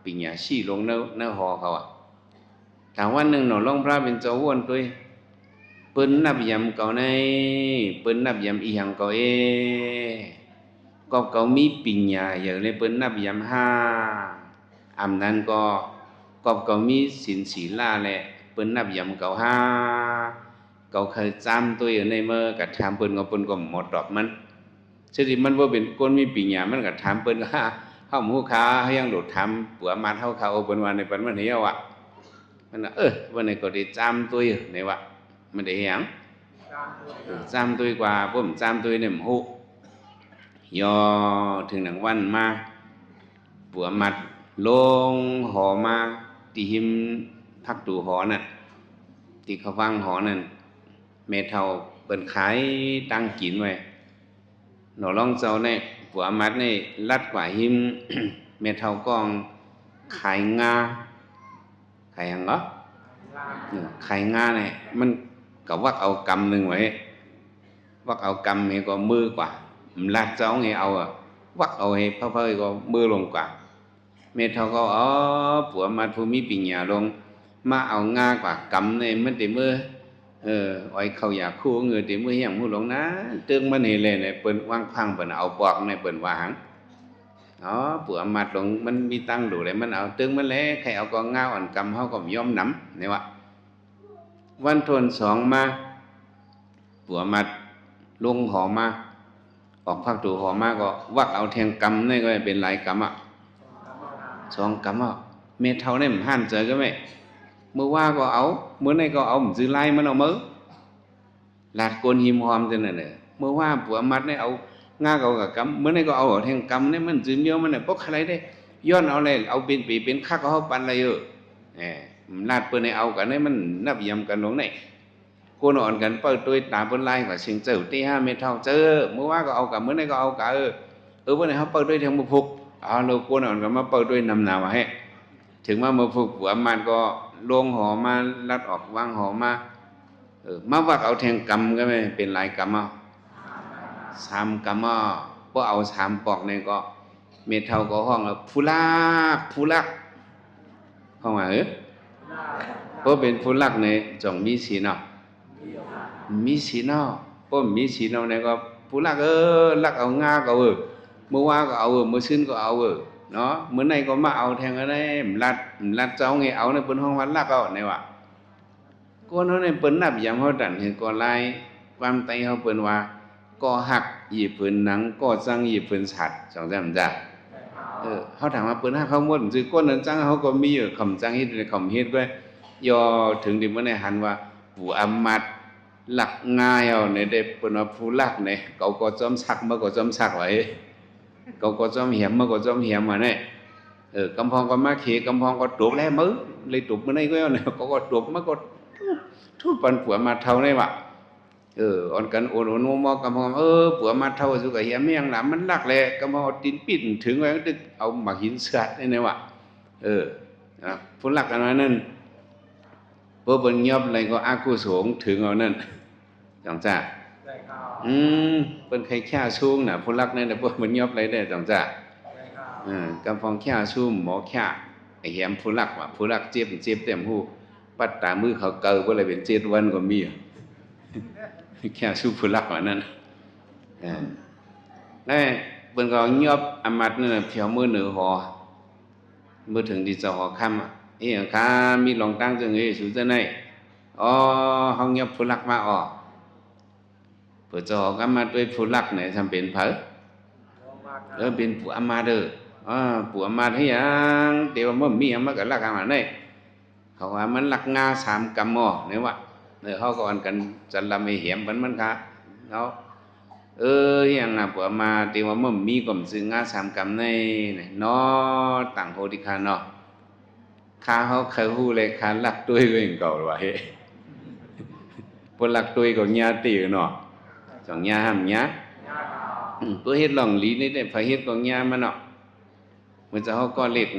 ປິງຍາຊີ້ລົງເນີ ເນີຫໍເຂົາອະ ຕາງວັນໜຶ່ງເນາະ ຫຼວງພະເປັນເຈົ້າວົນຕົວ ປ ເພິ່ນນັບຍາມເຂົາໃນ ເພິ່ນນັບຍາມອີ່ຫຍັງເຂົາເອ? ກອບເຂົາມີປິນຍາເອີ ເລີຍເພິ່ນນັບຍາມຫາ. ອຳນັ້ນກໍ ກອບເຂົາມີສິນສີລາແລະ ເພິ່ນນັບຍາມເຂົາຫາ. ເຂົາເຄີຍຈາມຕົວເອງໃນເມື່ອກະຖາມເພິ່ນກໍ ເພິ່ນກໍບໍ່ຕອບມັນ. ສະຕິມັນບໍ່ເປັນຄົນມີປິນຍາ ມັນກໍຖາມເພິ່ນກໍ ເຮົາບໍ່ຮູ້ຄ່າ ເຮົາຍັງໂດດຖາມປົວມາດເຮົາຄ່າ ໂອ ເພິ່ນວ່າໃນປັນມັນເຮົາອະ ມັນວ່າ ເອີ ວັນນີ້ກໍໄດ້ຈາມຕົວເອງໃນວ່າ ມັນໄດ້ຫຍັງ? ເອີ ຈາມຕົວກວ່າ ພວກມັນຈາມຕົວນີ້ມັນຮູ້. ຍໍເຖິງໜັງວັນມາ ປົວມາດລົງຫໍມາ ທີ່ຮິມພັກຕູຫໍນັ້ນ ທີ່ເຂົາວາງຫໍນັ້ນ ແມ່ເຖົ້າເພິ່ນຂາຍຕັ້ງກິນໄວ້. ໜໍ່ລອງເຈົ້າແນ່ ປົວມາດນີ້ລັດກວ່າຫິມ ແມ່ເຖົ້າກອງຂາຍງາ. ຂາຍຫຍັງເກາະ? ເອີ ຂາຍງາແນ່ ມັນກະວັກເອົາກຳໜຶ່ງໄວ້ ວັກເອົາກຳໃຫ້ກໍມືກວ່າ ມັນລັດເຈົ້າໃຫ້ເອົາ ວັກເອົາໃຫ້ເພີ້ໆກໍມືລົງກວ່າ. ແມ່ເຖົ້າກໍ ອໍ ປົວມາດຜູ້ມີປິນຍາລົງ ມາເອົາງາກວ່າກຳນີ້ ມັນເຕັມມື ເອີ ອອຍເຂົ້າຢາຄູ່ເງີເຕັມມືຫຍັງໝູ່ລົງນະ ຕຶງມັນໃຫ້ແລ້ວ ເພິ່ນວາງພັງ ເພິ່ນເອົາບອກໃນ ເພິ່ນວ່າຫັ້ນ. ອໍ ປົວມາດລົງ ມັນມີຕັງໂດແລ້ວ ມັນເອົາຕຶງມັນແລ້ວ ໃຜເອົາກໍງາອ່ອນກຳ ເຮົາກໍບໍ່ຍອມນຳ ນີ້ວ່າ. ວັນທວນສອງມາ ປົວມາດລົງຫໍມາ ອອກພັກຕູຫໍມາກໍວັກເອົາແທ່ງກຳນີ້ກໍເປັນຫຼາຍກຳອະ ສອງກຳອະ. ແມ່ເຖົ້ານີ້ມັນຮ້ານໃຈກໍແມ່ ມື້ວາກໍເອົາ ມື້ນີ້ກໍເອົາ ມັນຈື່ລາຍມັນເອົາເໝີ ລາດກົ້ນຫິມຫອມຈັ່ງນັ້ນເດີ. ມື້ວາປົວມາດນີ້ເອົາງາເອົາກະກຳ ມື້ນີ້ກໍເອົາແທ່ງກຳນີ້ ມັນຈື່ມຽວມັນນະ ບໍ່ຄະໄລເດ້ ຍ້ອນເອົາແລ້ວ ເອົາເປັນປີເປັນຄັກເອົາເຮົາປັນລະເອີ. ເອີ ລາດເພິ່ນໃຫ້ເອົາກັນນີ້ ມັນນັບຍາມກັນລົງນີ້. ກົນອ່ອນກັນເປີດໂຕຍຕາເພິ່ນລາຍກວ່າ ເສັງເຈີ ເຕຫາແມ່ເຖົ້າເຈີ ມື້ວາກໍເອົາກະ ມື້ນີ້ກໍເອົາກະ ເອີ ເອີ ມື້ນີ້ເຮົາເປີດໂຕຍແທ່ງໝາກພຸກ ເອົາ ແລ້ວກົນອ່ອນກັນມາເປີດໂຕຍນຳໜາວ່າແຮະ. ເຖິງມາມື້ພຸກ ປົວມາດກໍລົງຫໍມາ ລັດອອກວາງຫໍມາ ເອີ ມາວັກເອົາແທ່ງກຳກໍແມ່ນເປັນຫຼາຍກຳເອົາ ສາມກຳເອົາ. ພໍເອົາສາມປອກນີ້ກໍ ແມ່ເຖົ້າກໍຮ້ອງວ່າ ຜູ້ລັກ ຜູ້ລັກ ເພາະວ່າ ເອີ ເພາະເປັນຜູ້ລັກນີ້ຕ້ອງມີສິນເນາະ ມີສິນເນາະ ເພາະມີສິນເນາະ ນີ້ກໍ ຜູ້ລັກເອີ ລັກເອົາງາກໍເອີ ມື້ວາກໍເອົາເອີ ມື້ຊືນກໍເອົາເອີ ເນາະ ມື້ໃນກໍມາເອົາແທ່ງອັນນີ້ ລັດ ລັດເຈົ້າໃຫ້ເອົານີ້ ເພິ່ນຮ້ອງວ່າລັກເອົາ ນີ້ວ່າ. ຄົນເຮົານີ້ເພິ່ນນັບຍາມເຮົາດັນໃຫ້ກໍລາຍ ຄວາມໄຕເຮົາເພິ່ນວ່າ ກໍຮັກອີ່ເພິ່ນໜັງ ກໍຈັງອີ່ເພິ່ນສັດ ຈັ່ງຊັ້ນຈ້າ. ເອີ ເຮົາຖາມວ່າເພິ່ນຮັກເຮົາໝົດ ຊື່ຄົນນັ້ນຈັ່ງເຮົາກໍມີຢູ່ ຄຳຈັ່ງເຮັດໃຫ້ເຂົາເຮັດໄວ້ ຍໍເຖິງທີ່ມື້ນີ້ຫັ້ນວ່າ ປູອາມາດລັກງ່າຍເຮົານີ້ເດ້ ເພິ່ນວ່າຜູ້ລັກນີ້ ເຂົາກໍຈອມສັກ ມາກໍຈອມສັກໄວ້ ເຂົາກໍຈອມແຫມ ມາກໍຈອມແຫມວ່າແນ່. ເອີ ກຳພອງກໍມາເຂ ກຳພອງກໍຕົບແລ້ວ ມາເລີຍຕົບມື້ໃນກໍເນາະ ເຂົາກໍຕົບ ມາກໍທຸບ ທຸບປັນປົວມາດເຖົ້ານີ້ວ່າ. ເອີ ອ່ອນກັນໂອນໂອນໂມມອກຳພອງ ເອີ ປົວມາດເຖົ້າ ສຸກະເຫຍແມ່ງລະ ມັນລັກແຫຼະ ກຳພອງເອົາຕີນປິດເຖິງໄວ້ ເອົາໝາກຫີນສາດໃຫ້ແນ່ວ່າ. ເອີ ນະ ຜູ້ລັກອັນວ່ານັ້ນ ເພາະເພິ່ນຍອບໄລກໍອາກຸສົງເຖິງເອົານັ້ນ ຈັ່ງຈ້າ. ອືມ ເພິ່ນໄຄຄ້າສູງນະ ຜູ້ລັກນັ້ນນະ ເພາະເພິ່ນຍອບໄລໄດ້ ຈັ່ງຈ້າ. ເອີ ກຳພອງຄ້າສູງ ໝໍຄ້າ ໄອ້ແຫມຜູ້ລັກວ່າ ຜູ້ລັກເຈັບ ເຈັບແຕ່ບໍ່ຮູ້ ປັດຕາມືເຂົາເກົາບໍ່ໄດ້ເປັນເຈັດວັນກໍມີ ແຄ່ສູ້ຜູ້ລັກວ່ານັ້ນ. ເອີ ແລ້ວເພິ່ນກໍຍອບອາມາດນັ້ນນະ ແຖວມື້ເໜີຫໍ ເມື່ອເຖິງທີ່ເຈົ້າຫໍຄຳ ອີຫຍັງຄະ ມີຫຼວງຕາງຈັ່ງເອີຍ ສູຈັ່ງໃດ? ອໍ ເຮົາຍອບຜູ້ລັກມາ ອໍ ເພິ່ນເຈົ້າອອກອາມາດດ້ວຍຜູ້ລັກນີ້ ສ່ຳເປັນໃຜ? ເອີ ເປັນປູອາມາດເດີ. ອາ ປູອາມາດເຮັດຫຍັງ? ແຕ່ວ່າມັນມີຫຍັງມັນກໍລັກຫາມາໄດ້. ເຂົາວ່າມັນລັກງາສາມກຳໝໍ້ນີ້ວ່າ. ເອີ ເຮົາກໍອັນກັນຈັນລຳໄອ້ແຫມມັນ ມັນຄະເນາະ. ເອີ ຫຍັງນະ ປູອາມາດ ແຕ່ວ່າມັນມີກໍມັນຊື້ງາສາມກຳໃນເນາະ ຕ່າງໂຫຕິຄາເນາະ. ຂ້າເຮົາເຄີຍຮູ້ແລະ ຂ້າລັກຕຸ້ຍເວງເກົ່າວ່າເຮ. ບໍ່ລັກຕຸ້ຍກໍຍາຕິເນາະ. ສອງຍາຫ້າມຍາ. ອືມ ຕົວເຮັດລ່ອງຫຼີນີ້ໄດ້ ໃຜເຮັດກໍຍາມັນເນາະ. ເມື່ອເຈົ້າເຮົາກໍເລັກ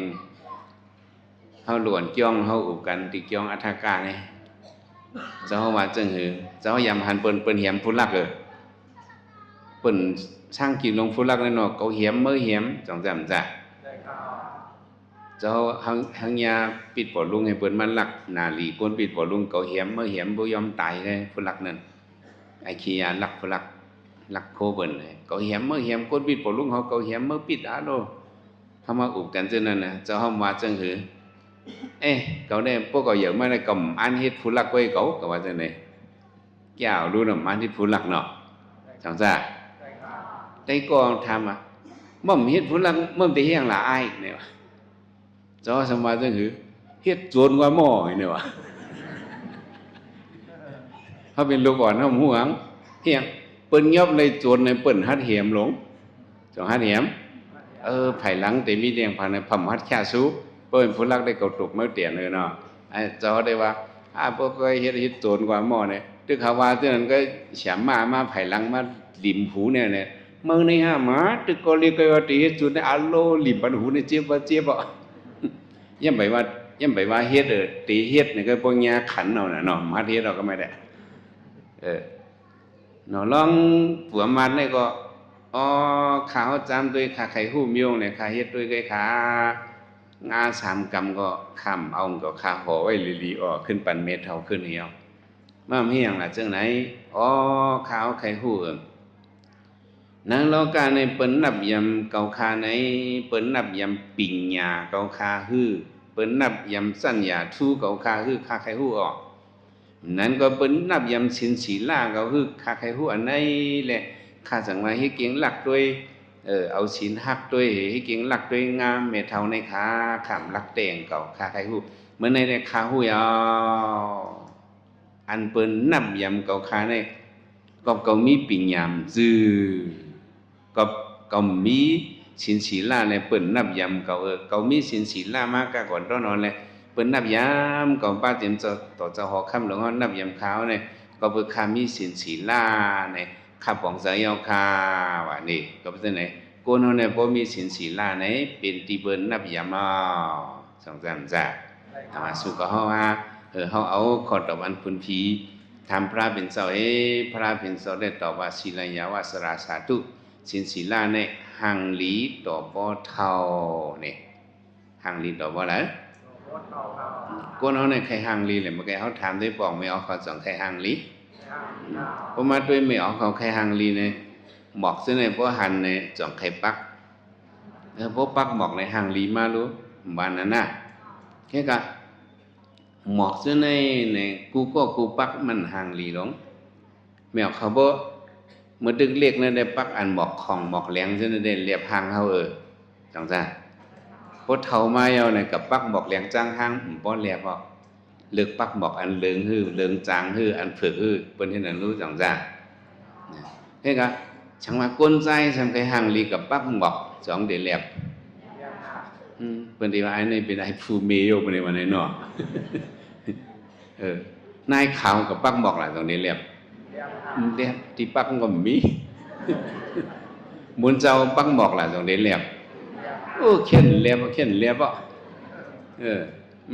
ເຮົາຫຼວນກ້ອງ ເຮົາອຸກັນຕິກ້ອງອັດທະການີ້. ເຈົ້າເຮົາວ່າຈັ່ງຫື ເຈົ້າເຮົາຢາມຫັນເພິ່ນ ເພິ່ນແຫມຜູ້ລັກເອີ. ເພິ່ນຊ່າງກິນລົງຜູ້ລັກແນ່ນອນ ເຂົາແຫມເມີແຫມ ຈັ່ງຊັ້ນຈ້າ. ເຈົ້າ ເຮົາ ເຮົາຍ່າປິດບໍ່ລຸງໃຫ້ເພິ່ນມາລັກນາລີ ຄົນປິດບໍ່ລຸງ ເຂົາແຫມ ມາແຫມບໍ່ຍອມຕາຍເລີຍ ຜູ້ລັກນັ້ນ ໄອ້ຂີ້ຢາລັກ ຜູ້ລັກ ລັກໂຄເພິ່ນ ເຂົາແຫມ ມາແຫມ ຄົນປິດບໍ່ລຸງເຮົາ ເຂົາແຫມ ມາປິດອາໂລ ເຮົາມາອຸບກັນຈັ່ງນັ້ນນະ ເຈົ້າ ເຮົາວ່າຈັ່ງຫື ເອ ເຂົາໄດ້ ພວກເຂົາຢາກມາໄດ້ ກໍອັນເຮັດຜູ້ລັກໄວ້ເຂົາ ກໍວ່າຈັ່ງໃດ ແກ້ວຮູ້ນຳມາເຮັດຜູ້ລັກເນາະ ຈັ່ງຊັ້ນ ແຕ່ກໍຖາມວ່າ ມັນເຮັດຜູ້ລັກ ມັນໄດ້ຫຍັງລະອ້າຍ ນີ້ວ່າ ເຈົ້າ ສຳວ່າຈັ່ງຫື ເຮັດໂຈນກວ່າໝໍ ນີ້ວ່າ ເຮົາເປັນລູກອ່ອນ ເຮົາບໍ່ຮູ້ຫຍັງ ເຮັດຫຍັງ ເພິ່ນຍອມໄດ້ໂຈນໃຫ້ເພິ່ນຫັດແຫມລົງ ຈົ່ງຫັດແຫມ ເອີ ພາຍຫຼັງແຕ່ມີແດງພັນນະ ພຳຫັດຄະສູ ບໍ່ເປັນຜູ້ລັກໄດ້ເຂົາຕົກມາແຕ່ນເອີເນາະ ອາ ເຈົ້າໄດ້ວ່າ ອາ ບໍ່ເຄີຍເຮັດ ເຮັດໂຈນກວ່າໝໍນີ້ ຕຶກເຂົາວ່າຈັ່ງນັ້ນກໍສຽມມາ ມາພາຍຫຼັງມາຫຼີມຫູແນວນີ້ ເມືອງໃນຫ້າມາ ຕຶກກໍເລີຍກໍວ່າຕິເຮັດໂຈນ ອາໂລ ຫຼີມບັນຫູນີ້ ເຈັບບໍ່ເຈັບບໍ່ ຢ່າໄປວ່າ ຢ່າໄປວ່າເຮັດ ເອີ ຕິເຮັດນີ້ກໍພວກຍາຂັນເອົານະເນາະ ມັດເຮັດເອົາກໍໄມ່ໄດ້ ເອີ ເນາະ ລອງປວມມາດນີ້ກໍ ອໍ ຂ້າເຮົາຈຳໂດຍ ຂ້າໃຄຮູ້ມີອົງແຫຼະ ຂ້າເຮັດໂດຍໄກຂ້າ ງາສາມກຳກໍຂ້າມເອົາ ກໍຂ້າຫໍໄວ້ຫຼີໆ ອອກຂຶ້ນປັນແມ່ເຖົ້າຂຶ້ນເອວ ມາມີຫຍັງລະຈັ່ງໃດ ອໍ ຂ້າເຮົາໃຄຮູ້ ເອີ ໃນໂລການີ້ເພິ່ນນັບຢາມເຂົາຂ້າໃນ ເພິ່ນນັບຢາມປິງຍາເຂົາຂ້າຮື ເພິ່ນນັບຢາມສັນຍາທູເຂົາຂ້າຮື ຂ້າໃຄຮູ້ອອກ ນັ້ນກໍເພິ່ນນັບຢາມສິນສີລາກໍຄື ຂ້າໃຄຮູ້ອັນໃດແຫຼະ ຂ້າຈັ່ງວ່າເຮັດເກັ່ງລັກໂດຍ ເອີ ເອົາສິນຮັກໂດຍ ເຮັດເກັ່ງລັກໂດຍງາມແມ່ເຖົ້າໃນຂ້າ ຂ້າມລັກແຕ່ງເຂົາ ຂ້າໃຄຮູ້ ເມື່ອໃດແລະ ຂ້າຮູ້ເອົາ ອັນເພິ່ນນັບຢາມເຂົາຂ້າໃນ ກໍເຂົາມີປິງຍາຊື່ ກໍເຂົາມີສິນສີລາໃນ ເພິ່ນນັບຢາມເຂົາ ເອີ ເຂົາມີສິນສີລາມາກະກ່ອນຕ້ອນນອນແລະ ເພິ່ນນັບຢາມເຂົາ ປ້າເຕັມເຈົ້າ ຕໍ່ເຈົ້າຫໍຄຳຫຼວງເຮົານັບຢາມຂ້າໃນ ກໍເພິ່ນຂ້າມີສິນສີລາໃນ ຂ້າປອງໃຈເອົາຂ້າ ວ່ານີ້ ກໍເປັນຈັ່ງໃດ ຄົນເຮົາໃນບໍ່ມີສິນສີລາໃນ ເປັນທີ່ເພິ່ນນັບຢາມເອົາ ສອງສາມຊາດ ອາ ມາສູ່ກັບເຮົາວ່າ ເອີ ເຮົາເອົາຂໍ້ຕອບອັນຄຸນພີ ຖາມພະເປັນເຈົ້າ ເອ ພະເປັນເຈົ້າໄດ້ຕອບວ່າ ສີລາຍາວະສະລາສາທຸ ສິນສີລາໃນຮັ່ງຫຼີຕໍ່ບໍ່ເຖົ້ານີ້ ຮັ່ງຫຼີຕໍ່ບໍ່ຫຼາຍ ຄົນເຮົານີ້ໃຄຮັ່ງຫຼີແຫຼະ ເມື່ອກີ້ເຮົາຖາມໄດ້ບອກແມ່ອອກເຂົາຈັ່ງໃຄຮັ່ງຫຼີ ເພາະມາດ້ວຍແມ່ອອກເຂົາໃຄຮັ່ງຫຼີນີ້ ບອກຊື່ໃນບໍ່ຫັນໃນຈ່ອງໃຄປັກ ເອີ ບໍ່ປັກບອກໃນຮັ່ງຫຼີມາລູ ວ່ານັ້ນນະ ແຄ່ກະ ໝອກຊື່ໃນ ໃນກູກໍກູປັກມັນຮັ່ງຫຼີລົງ ແມ່ເຂົາບໍ່ ເມື່ອຕຶກເລັກນັ້ນໄດ້ປັກອັນໝອກຂອງໝອກແຫຼງຊື່ນັ້ນໄດ້ລຽບຮ່າງເຮົາເອີ ຈັ່ງຊັ້ນ ພໍເຖົ້າມາຍາວນີ້ກໍປັກໝອກແຫຼງຈາງຮ່າງ ບໍ່ລຽບອອກ ເລີກປັກໝອກອັນເຫຼືອງຮື ເຫຼືອງຈາງຮື ອັນເຜືອກຮື ເພິ່ນເຮັດອັນຮູ້ຈັ່ງຊັ້ນ ເຮັດກະ ຈັ່ງວ່າຄົນຊາຍສ່ຳໃຄຮັ່ງຫຼີກັບປັກໝອກ ສອງເດແລບ ອືມ ເພິ່ນຊິວ່າ ອັນນີ້ເປັນອ້າຍຜູ້ເມໂຍ ເພິ່ນວ່າແນ່ເນາະ ເອີ ນາຍຂາວກັບປັກໝອກລະ ສອງເດແລບ ອືມ ແລບທີ່ປັກມັນກໍມີ ໝູນເຈົ້າປັກໝອກລະ ສອງເດແລບ ໂອ້ ເຂັນແລບ ເຂັນແລບເບາະ ເອີ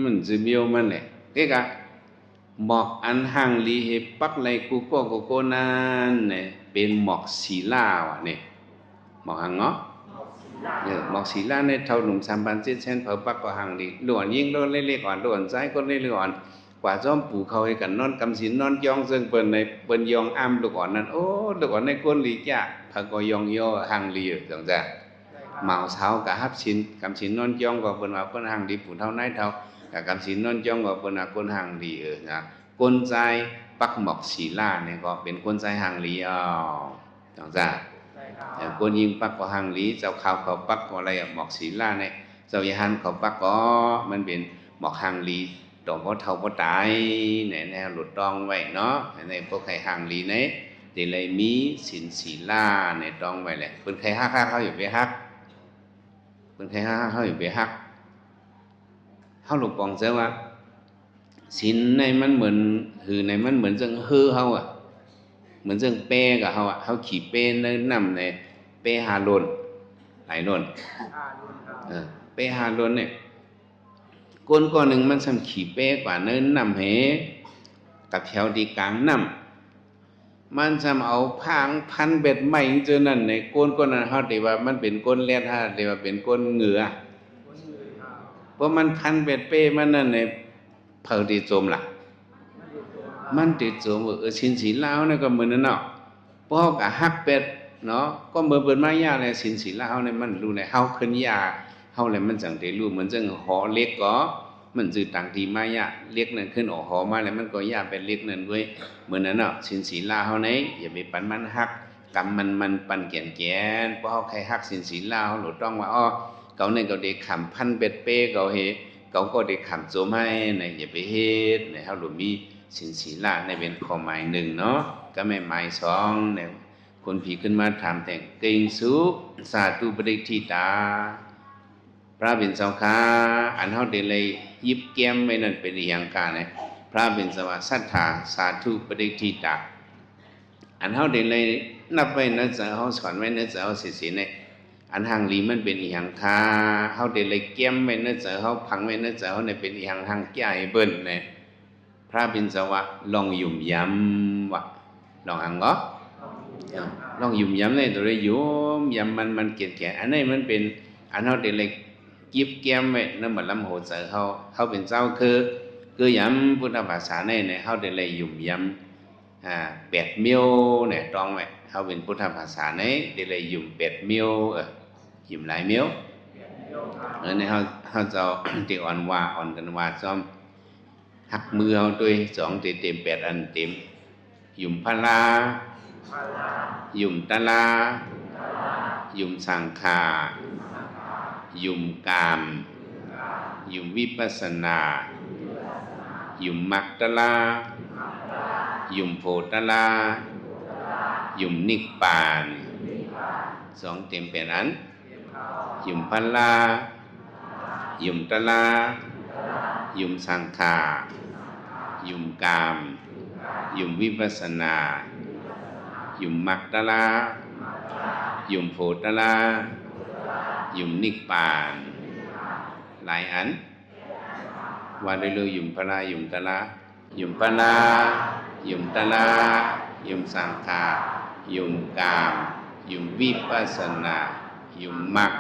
ມັນຊິມີຂອງມັນແຫຼະ ເຮັດກະ ໝອກອັນຮັ່ງຫຼີເຮັດປັກໄລກູໂກໂກໂກນັ້ນແຫຼະ ເປັນໝອກສີລາວະນີ້ ໝອກຫຍັງເນາະ ເອີ ໝອກສີລາໃນເຖົ້າໜຸ່ມສາມພັນເຈັດແສນເຜົ່າ ປັກກໍຮັ່ງຫຼີ ຫຼວນຍິງຫຼວນເລັກອ່ອນ ຫຼວນຊາຍຄົນເລັກອ່ອນ ກວ່າຈອມປູເຂົາໃຫ້ກັນນອນ ກຳສິນນອນຈ້ອງ ເຊິ່ງເພິ່ນໃນ ເພິ່ນຢ່ອງອ້າມລູກອ່ອນນັ້ນ ໂອ້ ລູກອ່ອນໃນຄົນຫຼີຈ້າ ເຂົາກໍຍ້ອງຍໍຮັ່ງຫຼີ ຈັ່ງຊັ້ນ ໝາວສາວກໍຮັບສິນ ກຳສິນນອນຈ້ອງ ກໍເພິ່ນວ່າຄົນຮັ່ງຫຼີ ຜູ້ເຖົ້ານາຍເຖົ້າ ກໍກຳສິນນອນຈ້ອງ ກໍເພິ່ນວ່າຄົນຮັ່ງຫຼີ ເອີ ນະ ຄົນຊາຍປັກໝອກສີລານີ້ກໍເປັນຄົນຊາຍຮັ່ງຫຼີເອົາ ຈັ່ງຊັ້ນ ເອີ ຄົນຍິງປັກກໍຮັ່ງຫຼີ ເຈົ້າຂາວເຂົາປັກກໍໄລໝອກສີລານີ້ ເຈົ້າຍາຫັນເຂົາປັກກໍມັນເປັນໝອກຮັ່ງຫຼີ ຕໍ່ບໍ່ເຖົ້າບໍ່ຕາຍ ແນ ແນວຫຼຸດຕ້ອງໄວ້ເນາະ ໃຫ້ພວກໃຄຮັ່ງຫຼີໃນ ຊິໄລມີສິນສີລາໃນຕ້ອງໄວ້ແຫຼະ ເພິ່ນໃຄຮັກ ເຮົາຢ່າໄປຮັກ ເພິ່ນໃຄຮັກ ເຮົາຢ່າໄປຮັກ ເຮົາລູກປອງເຊີວ່າ ສິນໃນມັນເໝືອນ ຫືໃນມັນເໝືອນເຊິ່ງເຮີເຮົາອະ ເໝືອນເຊິ່ງແປກັບເຮົາອະ ເຮົາຂີ່ແປໃນນ້ຳໃນ ແປຫ້າໂລນ ຫຼາຍໂລນ ເອີ ແປຫ້າໂລນນີ້ ຄົນກ້ອນໜຶ່ງມັນຊ່ຳຂີ່ແປກວ່າໃນນ້ຳເຫ ກັບແຖວທີ່ກາງນ້ຳ ມັນຊ່ຳເອົາພາງພັນເບັດໄມ້ຈັ່ງນັ້ນໃນ ຄົນ ຄົນນັ້ນເຮົາຕິວ່າມັນເປັນຄົນແລດ ເຮົາຕິວ່າເປັນຄົນເຫື່ອ ເພາະມັນພັນແປດເປ້ມັນນັ້ນແຫຼະ ໃຜທີ່ໂຈມລະ? ມັນຕິດໂຈມ. ເອີ ສິນສີລະເຮົານັ້ນກໍເໝືອນນັ້ນເນາະ. ເພາະເຮົາກໍຮັກແປດເນາະ ກໍເໝືອນເພິ່ນມາຢາແຫຼະ. ສິນສີລະເຮົານີ້ມັນຮູ້ແຫຼະ ເຮົາຂຶ້ນຢາເຮົາແຫຼະ ມັນຈັ່ງໄດ້ຮູ້. ເໝືອນຈັ່ງຫໍເຫຼັກກໍ ມັນຈື່ຕັ້ງທີ່ມາຢາ ເຫຼັກນັ້ນຂຶ້ນອອກຫໍມາແລ້ວ ມັນກໍຢາແປດເຫຼັກນັ້ນເວີຍ. ເໝືອນນັ້ນເນາະ ສິນສີລະເຮົານີ້ ຢ່າໄປປັນມັນຮັກ ກຳມັນມັນປັນແກ່ນແກ່ນ. ເພາະເຮົາໃຄ່ຮັກສິນສີລະ ເຮົາໂຫຼດຕ້ອງວ່າ ອໍ ເຂົານີ້ເຂົາໄດ້ຂ້າມພັນແປດເປ້ ເຂົາເຮັດ ເຂົາກໍໄດ້ຂ້າມໂຈມໃຫ້ນະ. ຢ່າໄປເຮັດນະ. ເຮົາໂຫຼດມີສິນສີລະໃນເປັນຂໍ້ໝາຍໜຶ່ງເນາະ. ກໍແມ່ນໝາຍສອງນະ ຄົນຜີຂຶ້ນມາຖາມແຕ່ງ ເກງສຸ ສາທຸ ປະດິດທິຕາ. ພະເປັນເຈົ້າຂ້າ ອັນເຮົາໄດ້ໄລ່ຢິບແກ້ມໄວ້ນັ້ນເປັນອີຫຍັງຂ້ານະ? ພະເປັນເຈົ້າວ່າ ສັດຖາ ສາທຸ ປະດິດທິຕາ. ອັນເຮົາໄດ້ໄລ່ນັບໄວ້ໃນໃຈເຮົາ ສອນໄວ້ໃນໃຈເຮົາເສຍໆນີ້ ອັນຮັ່ງລີມັນເປັນອີຫຍັງຂ້າ? ເຮົາໄດ້ໄລ່ແກ້ມໄວ້ໃນໃຈເຮົາ ຝັງໄວ້ໃນໃຈເຮົານີ້ເປັນອີຫຍັງຮັ່ງແກ້ໃຫ້ເພິ່ນນະ? ພະເປັນເຈົ້າວ່າ ລອງຫຍຸ່ມຢຳວ່າ ລອງຫຍັງກໍ ລອງຫຍຸ່ມຢຳໃນໂຕໃດ ຫຍຸ່ມຢຳມັນ ມັນແກ່ນແກ່ນ. ອັນນີ້ມັນເປັນ ອັນເຮົາໄດ້ໄລ່ຢິບແກ້ມໄວ້ນຳບັດລຳຫົວໃຈເຮົາ. ເຮົາເປັນເຈົ້າຄື ຄືຢຳພຸດທະພາສາໃນ ໃນເຮົາໄດ້ໄລ່ຫຍຸ່ມຢຳ ອາ ແປດມ້ຽວແນະ ຕ້ອງໄວ້. ເຮົາເປັນພຸດທະພາສາໃນ ໄດ້ໄລ່ຫຍຸ່ມແປດມ້ຽວ ເອີ ຫຍຸ່ມຫຼາຍມ້ຽວ ເອີ ໃນເຮົາ ເຮົາເຈົ້າ ທີ່ອ່ອນວ່າ ອ່ອນກັນວ່າຊອມ ຮັກມືເຮົາໂດຍສອງເຕັມ ເຕັມແປດອັນເຕັມ. ຫຍຸ່ມພະລາ ຫຍຸ່ມຕະລາ ຫຍຸ່ມສັງຂາ ຫຍຸ່ມກາມ ຫຍຸ່ມວິປັດສະນາ ຫຍຸ່ມມັກຕະລາ ຫຍຸ່ມໂພຕະລາ ຫຍຸ່ມນິບປານ ສອງເຕັມແປດອັນ. ຫຍຸ່ມພະລາ ຫຍຸມຕະລາ ຍຸມສັງຂາ ຍຸມກາມ ຍຸມວິປັດສະນາ ຍຸມມັກຕະລາ ຍຸມໂພຕະລາ ຍຸມນິບປານ ຫຼາຍອັນ ວ່າໄດ້ເລີຍ ຍຸມພະລາ ຍຸມຕະລາ ຍຸມພະລາ ຍຸມຕະລາ ຍຸມສັງຂາ ຍຸມກາມ ຍຸມວິປັດສະນາ ຍຸມມັກ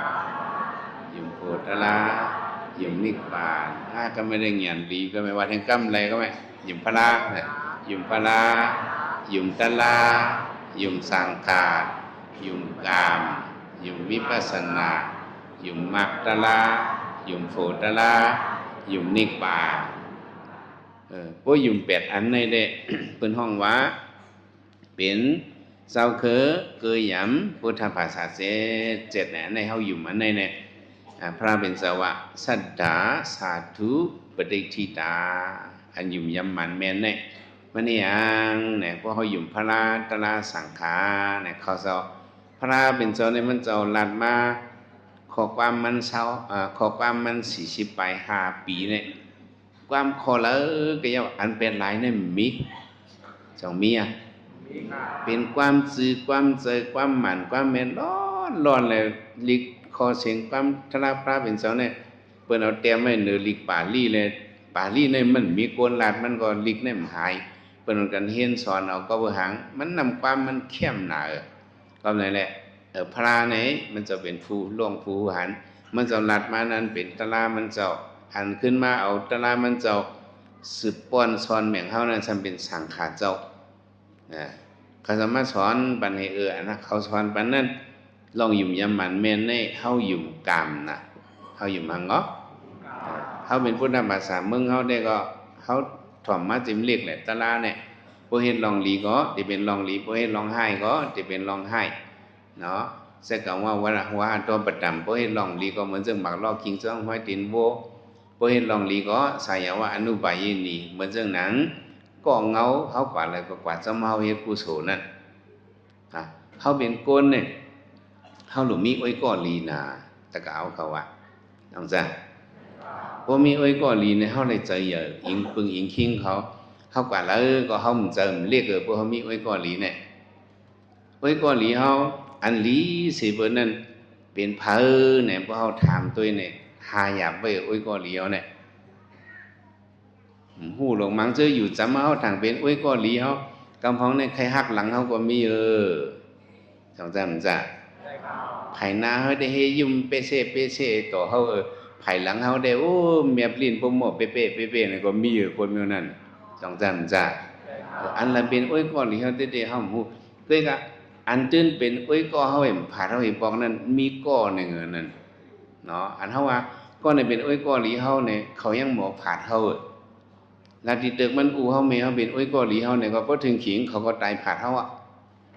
ຍຸມໂພຕະລາ ຍຸມນິບປານ. ອາ ກໍແມ່ນໄດ້ງຽນດີ ກໍແມ່ນວ່າແຮງກຳໄລ ກໍແມ່ນ ຍຸມພະລາ ຍຸມພະລາ ຍຸມຕະລາ ຍຸມສັງຂາ ຍຸມກາມ ຍຸມວິປັດສະນາ ຍຸມມັກຕະລາ ຍຸມໂພຕະລາ ຍຸມນິບປານ. ເອີ ໂອ້ຍ ຢຸມແປດອັນໃນແຫຼະ ເພິ່ນຮ້ອງວ່າ ເປັນເຈົ້າເຄີ ເກີຍຢຳ ພຸດທະພາສາເຈັດ ເຈັດແຫຼະ ໃນເຮົາຢຸມອັນໃນແຫຼະ ອາ ພະເປັນເຈົ້າວ່າ ສັດດາ ສາທຸ ປະຕິທິຕາ ອັນຢຸມຢຳໝັ້ນແມ່ນແຫຼະ ມັນອີຫຍັງແຫຼະ ພວກເຮົາຢຸມພະລາ ຕະລາ ສັງຂາແຫຼະ ເຂົາເຈົ້າ ພະເປັນເຈົ້ານີ້ ມັນເຈົ້າລັດມາ ຂໍ້ຄວາມມັນຊາວ ເອີ ຂໍ້ຄວາມມັນສີ່ສິບປາຍຫ້າປີແຫຼະ ຄວາມຂໍ້ລະເອີ ກໍຢ່າ ອັນແປດຫຼາຍນັ້ນມີ ເຈົ້າມີອະ ເປັນຄວາມຈື່ ຄວາມເຈີ ຄວາມໝັ້ນ ຄວາມແມ່ນລ້ອນໆ ແລະ ລິກຂໍ້ເສັງຄວາມທະລະພະເປັນເຈົ້າແນ່ ເພິ່ນເອົາແຕ້ມໄວ້ເໜືອລິກປາລີ ແລະ ປາລີໃນມັນມີໂກນລາດ ມັນກໍລິກໃນມັນຫາຍ ເພິ່ນເອົາກັນຮຽນສອນເອົາກໍບໍ່ຫາງ ມັນນຳຄວາມມັນແຄມໜ້າເອີ ຄວາມນັ້ນແຫຼະ ເອີ ພະໃນມັນຈະເປັນຜູ້ຫຼວງຜູ້ຮູ້ຫັນ ມັນຈະລັດມານັ້ນເປັນຕະລາມັນເຈົ້າ ອັນຂຶ້ນມາເອົາຕະລາມັນເຈົ້າ ສືບປ້ອນສອນແບ່ງເຮົານັ້ນ ຊ່ຳເປັນສັງຂາເຈົ້າ ນະ ເຂົາຈະມາສອນປັນໃຫ້ ເອີ ອັນນັ້ນເຂົາສອນປັນນັ້ນ ລອງຫຍຸມຢຳໝັ້ນແມ່ນໃນເຮົາຫຍຸມກາມນະ ເຮົາຫຍຸມຫຍັງເນາະ ເຮົາເປັນພຸດທະພາສາເມືອງເຮົາແດ່ກໍ ເຮົາຖ່ອມມາເຕັມເຫຼັກແຫຼະ ຕະລາແນ່ ບໍ່ເຮັດລ່ອງດີກໍຈະເປັນລ່ອງດີ ບໍ່ເຮັດລ່ອງຮ້າຍກໍຈະເປັນລ່ອງຮ້າຍ ເນາະ ໃຊ້ຄຳວ່າ ວະລະ ວະຫະໂຕປະຕຳ ບໍ່ເຮັດລ່ອງດີກໍເໝືອນເຊິ່ງໝາກລໍກິງເຊິ່ງຮອຍຕີນໂວ ບໍ່ເຮັດລ່ອງດີກໍ ສາຍາວະອະນຸບາຍິນີ ເໝືອນເຊິ່ງໜັງກໍເງົາ ເຮົາກວາດແລ້ວກໍກວາດ ຊ່ຳເຮົາເຮັດກຸສົນນັ້ນ ອາ ເຮົາເປັນຄົນນີ້ ເຮົາຫຼູມີໂອຍກໍດີນາ ຕະກະເອົາເຂົາວ່າ ນ້ອງຈ້າ ບໍ່ມີໂອຍກໍດີນີ້ ເຮົາໄດ້ໃຈໃຫຍ່ ອີງປຶງອີງຄິງເຂົາ ເຮົາກວາດແລ້ວກໍເຮົາມັນໃຈມັນເລັກ ເອີ ບໍ່ເຮົາມີໂອຍກໍດີແນ່ ໂອຍກໍດີເຮົາ ອັນດີຊິເບິ່ນນັ້ນ ເປັນໃຜແນ່ ພວກເຮົາຖາມຕົວເອງແນ່ ຫາຢາກໄວ້ໂອຍກໍດີເຮົາແນ່ ຮູ້ຫຼວງມັງເຈີຢູ່ຈຳເຮົາທາງເປັນໂອຍກໍດີເຮົາ ກຳພອງໃນໃຄຮັກຫຼັງເຮົາກໍມີ ເອີ ສອງຈຳຈະ ໃຜໜ້າເຮົາໄດ້ເຮຍົມເປເຊເປເຊຕໍ່ເຮົາ ເອີ ພາຍຫຼັງເຮົາໄດ້ ໂອ້ ແມບລີ້ນໂປໂມເປເປເປເປນັ້ນກໍມີຢູ່ ຄົນແນວນັ້ນ ສອງສາມຊາດ. ອັນລະເປັນໂອ້ຍກໍຫຼີເຮົາແທ້ໆ ເຮົາບໍ່ຮູ້. ເລີຍກະ ອັນຕື່ນເປັນໂອ້ຍກໍເຮົາໃຫ້ພາດເຮົາໃຫ້ປອກນັ້ນ ມີກໍໜຶ່ງອັນນັ້ນເນາະ. ອັນເຮົາວ່າ ກໍນີ້ເປັນໂອ້ຍກໍຫຼີເຮົານີ້ ເຂົາຍັງບໍ່ພາດເຮົາ. ລາດຕິເຕີກມັນອູເຮົາເມເຮົາເປັນໂອ້ຍກໍຫຼີເຮົານີ້ ກໍພໍເຖິງຂີງເຂົາກໍຕາຍພາດເຮົາອະ.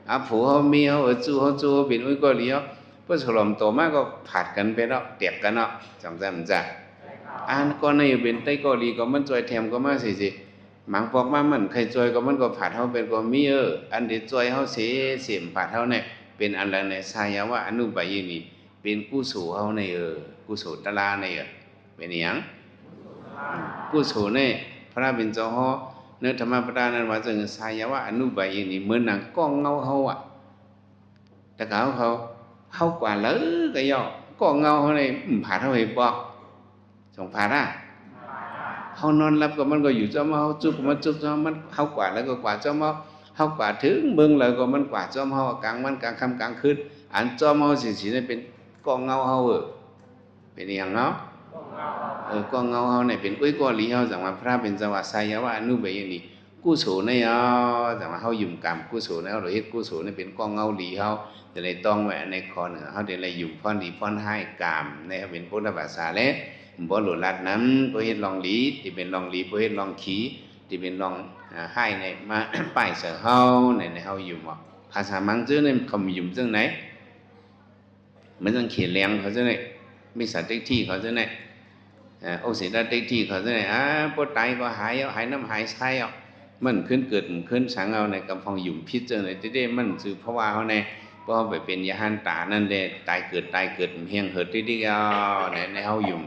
ອາ ຜົວເຮົາເມເຮົາ ເອີ ຈູ້ເຮົາຈູ້ເຮົາເປັນໂອ້ຍກໍຫຼີເຮົາ ພໍສະຫຼອມຕໍ່ມາກໍພາດກັນໄປເນາະ ແຕກກັນເນາະ ຈັ່ງຊັ້ນຈ້າ. ອັນກໍໃນເປັນໄຕກໍຫຼີກໍມັນຈ່ອຍແຖມກໍມາເສຍໆ ໝາງປອກມາມັນໄຄຈ່ອຍກໍມັນກໍພາດເຮົາເປັນກໍມີ. ເອີ ອັນທີ່ຈ່ອຍເຮົາເສຍໆ ພາດເຮົານີ້ ເປັນອັນໃດໃນ ສາຍະວະອະນຸບາຍະນີ ເປັນກຸໂສເຮົາໃນ ເອີ ກຸໂສຕະລາໃນ ເອີ ເປັນອີ່ຫຍັງ? ອືມ ກຸໂສໃນ ພະລາເປັນເຈົ້າເຮົາ ໃນທຳມະປະດານັ້ນວ່າຈັ່ງ ສາຍະວະອະນຸບາຍະນີ ເໝືອນໜັງກ້ອງເງົາເຮົາອະ. ແຕ່ເຂົາ ເຂົາ ເຮົາກວ່າເລີກະເຍົາະ ກ້ອງເງົາເຮົາໃນ ອືມ ພາດເຮົາໃຫ້ປອກ ສອງພາດອະ. ເຮົານອນຫຼັບກໍມັນກໍຢູ່ຈ້ອມເຮົາ ເຮົາຈຸກກໍມັນຈຸກຈ້ອມເຮົາ ມັນ ເຮົາກວ່າເລີກະກວ່າຈ້ອມເຮົາ ເຮົາກວ່າເຖິງເບິ່ງເລີກະມັນກວ່າຈ້ອມເຮົາ ກາງວັນກາງຄ່ຳກາງຄືນ ອັນຈ້ອມເຮົາຊິ ຊິໄດ້ເປັນກ້ອງເງົາເຮົາ ເອີ. ເປັນອີ່ຫຍັງເນາະ? ເອີ ກ້ອງເງົາເຮົານີ້ເປັນໂອ້ຍກໍຫຼີເຮົາ ຈັ່ງວ່າພະລາເປັນເຈົ້າວ່າ ສາຍະວະອະນຸບາຍະນີ ກຸໂສໃນເຮົາ ຈັ່ງວ່າເຮົາຫຍຸ້ມກາມກຸໂສໃນເຮົາ ເຮົາເຮັດກຸໂສໃນເປັນກ້ອງເງົາຫຼີເຮົາ ຈະໄດ້ຕ້ອງໄວ້ໃນຂໍ້ໜຶ່ງ ເຮົາຈະໄດ້ຫຍຸ້ມພອນດີພອນຮ້າຍກາມໃນເຮົາເປັນພຸດທະພາສາແລະ ບໍ່ຫຼູດລັດນຳ ບໍ່ເຮັດລ່ອງຫຼີ ທີ່ເປັນລ່ອງຫຼີ ບໍ່ເຮັດລ່ອງຂີ້ ທີ່ເປັນລ່ອງ ອາ ຮ້າຍໃນມາປ້າຍໃສ່ເຮົາ ໃນ ໃນເຮົາຫຍຸ້ມອອກ. ພາສາມັງເຈີໃນເຂົາຫຍຸ້ມຈັ່ງໃດ? ມັນຈັ່ງເຂດແຫຼງເຂົາຈັ່ງໃດ ມິດສາທິດຖິເຂົາຈັ່ງໃດ ອາ ໂອເສດຕະທິດຖິເຂົາຈັ່ງໃດ ອາ ບໍ່ຕາຍກໍຫາຍເອົາ ຫາຍນ້ຳຫາຍຊາຍເອົາ ມັນຂຶ້ນເກີດຂຶ້ນສັງເອົາໃນກຳພອງຫຍຸ້ມຜິດຈັ່ງໃດເດ້ ມັນຊື່ພາວະເຮົາແດ່ ເພາະເຮົາໄປເປັນຍະຫັນຕານັ້ນເດ້ ຕາຍເກີດຕາຍເກີດແຮງເຫີດຕິດໆເອົາ ໃນ ໃນເຮົາຫຍຸ້ມ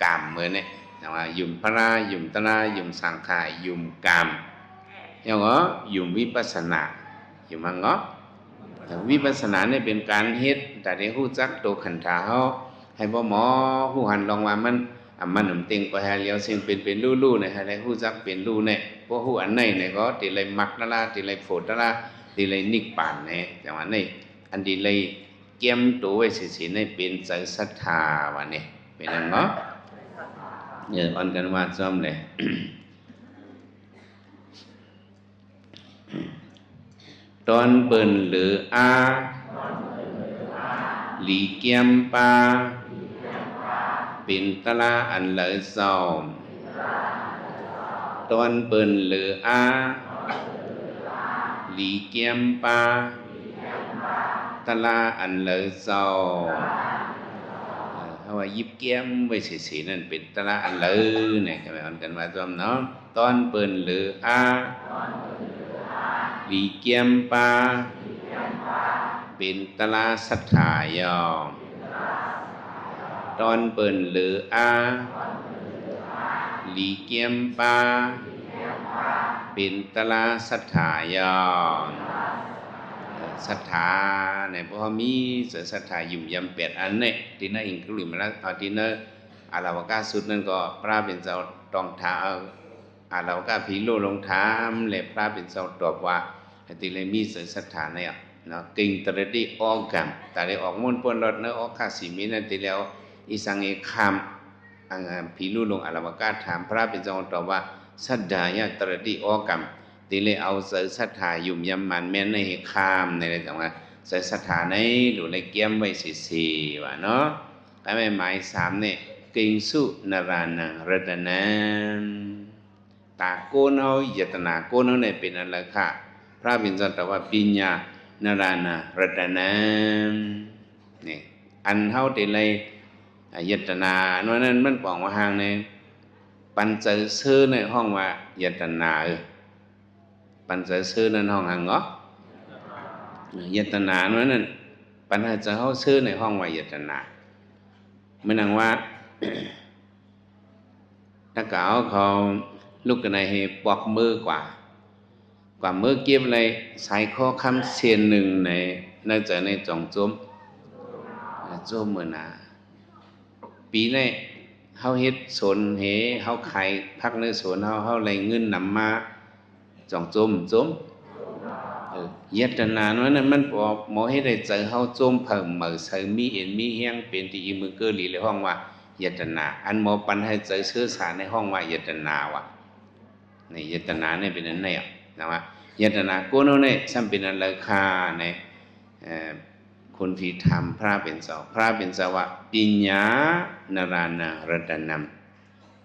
ກາມເໝີນນີ້ ຈັ່ງວ່າຫຍຸ້ມພະລາ ຫຍຸ້ມຕະລາ ຫຍຸ້ມສັງຂາ ຫຍຸ້ມກາມ ແລ້ວກໍຫຍຸ້ມວິປັດສະນາ ຫຍຸ້ມຫຍັງເນາະ? ວິປັດສະນານີ້ເປັນການເຮັດ ຕາໄດ້ຮູ້ຈັກໂຕຂັນທາເຮົາ ໃຫ້ບໍ່ໝໍຮູ້ຫັນລອງວ່າມັນ ອາ ມັນເຕັງໄປຫາຫຼຽວ ເຊິ່ງເປັນ ເປັນຮູ້ ຮູ້ໃນ ໃຫ້ໄດ້ຮູ້ຈັກເປັນຮູ້ແນ່ ບໍ່ຮູ້ອັນໃດແນ່ກໍ ທີ່ໄດ້ມັກຕະລາ ທີ່ໄດ້ໂພດຕະລາ ທີ່ໄດ້ນິບປານແນ່ ຈັ່ງວ່ານີ້ ອັນທີ່ໄດ້ກຽມໂຕໄວ້ຊື່ໆນີ້ ເປັນໃຈສັດທາວ່ານີ້ ເປັນຫຍັງເນາະ? ເອີ ອ່ອນກັນວ່າຊອມແຫຼະ. ຕອນເປິນເຫຼືອອາ ຫຼີກຽມປາ ເປັນຕະລາອັນເລີເຈົ້າ. ຕອນເປິນເຫຼືອອາ ຫຼີກຽມປາ ຕະລາອັນເລີເຈົ້າ. ເອີ ເຮົາວ່າຢິບກຽມໄວ້ເສຍໆນັ້ນ ເປັນຕະລາອັນເລີ ນີ້ກໍແມ່ນກັນວ່າຊອມເນາະ. ຕອນເປິນເຫຼືອອາ ຫຼີກຽມປາ ເປັນຕະລາສັດທາຢ່ອມ. ຕອນເປິນເຫຼືອອາ ຫຼີກຽມປາ ເປັນຕະລາສັດທາຢ່ອມ. ເອີ ສັດທາໃນພວກເຮົາມີໃຈສັດທາຫຍຸ້ມຢຳແປດອັນນີ້ ທີ່ໃນອັງກະລິມະລະ ເອົາ ທີ່ໃນອາລະວະກະສຸດນັ້ນກໍ ພະເປັນເຈົ້າຕ້ອງຖາມ ອາລະວະກະພິໂລກລົງຖາມ ແລະ ພະເປັນເຈົ້າຕອບວ່າ ໃຫ້ຕິເລມີໃຈສັດທາໃນ ເນາະ ເກັ່ງຕະລະດິອອກຳ ຕາໄດ້ອອກມົນປົນລອດໃນອອກຄາສີມີນັ້ນຕິແລ້ວ ອີສັງເອຄຳ ອັງ ອາ ພິລຸລົງອາລະວະກະຖາມ ພະເປັນເຈົ້າຕອບວ່າ ສັດທາຍະຕະລະຕິອອກຳ ຕິເລເອົາໃຈສັດທາຫຍຸ້ມຢຳໝັ້ນແມ່ນໃນເອຄຳ ໃນ ໃນ ຈັ່ງວ່າໃຈສັດທາໃນ ດູແລກຽມໄວ້ເສຍໆ ວ່າເນາະ. ແຕ່ແມ່ນໝາຍສາມນີ້ ເກັ່ງສຸນະຣານັງລັດຕະນັງ ຕາໂກນເຮົາ ຍະຕະນາໂກນເຮົານີ້ເປັນອັນລະຄະ ພະເປັນເຈົ້າຕະວ່າ ປິນຍານະຣານະລັດຕະນະ ນີ້ ອັນເຮົາໄດ້ໄລ່ ອາ ຍະຕະນາ ອັນວ່ານັ້ນມັນປອງວ່າຮ່າງໃນ ປັນໃຈເຊີໃນຫ້ອງວ່າ ຍະຕະນາ ເອີ ປັນໃຈເຊີນັ້ນຫ້ອງຫຍັງເນາະ? ຍະຕະນາ ອັນວ່ານັ້ນ ປັນໃຫ້ໃຈເຮົາເຊີໃນຫ້ອງວ່າ ຍະຕະນາ ເໝືອນຫຍັງວ່າ ຕະກາວເຂົາລຸກຂຶ້ນໃນເຮປອກມືກວ່າ ກວ່າມືເກັບໄດ້ສາຍຄໍຄຳເສັ້ນໜຶ່ງໃນ ໃນໃຈໃນຈ່ອງໂຈມ ໂຈມເໝືອນນາ ປີນີ້ເຮົາເຮັດສວນເຮ ເຮົາຂາຍຜັກໃນສວນເຮົາ ເຮົາໄດ້ເງິນນຳມາ ຈ່ອງໂຈມ ໂຈມ ເອີ ຍະຕະນານັ້ນມັນບໍ່ ບໍ່ເຮັດໃຫ້ໃຈເຮົາໂຈມເພີ່ມເໝີ ໃສມີເອັນມີແຮງ ເປັນທີ່ອີມືເກີລີ ແລະ ຮ້ອງວ່າ ຍະຕະນາ. ອັນໝໍປັນໃຫ້ໃຈເຊີສານີ້ຮ້ອງວ່າຍະຕະນາວະ. ນີ້ຍະຕະນານີ້ເປັນອັນໃດອະນະວະ. ຍະຕະນາໂກນເຮົານີ້ຊ້ຳເປັນອັນລະຄາໃນ ເອີ ຄຸນຜີຖາມພະເປັນເຈົ້າ, ພະເປັນເຈົ້າວ່າ ປິນຍານາຣານັງລັດຕະນັງ.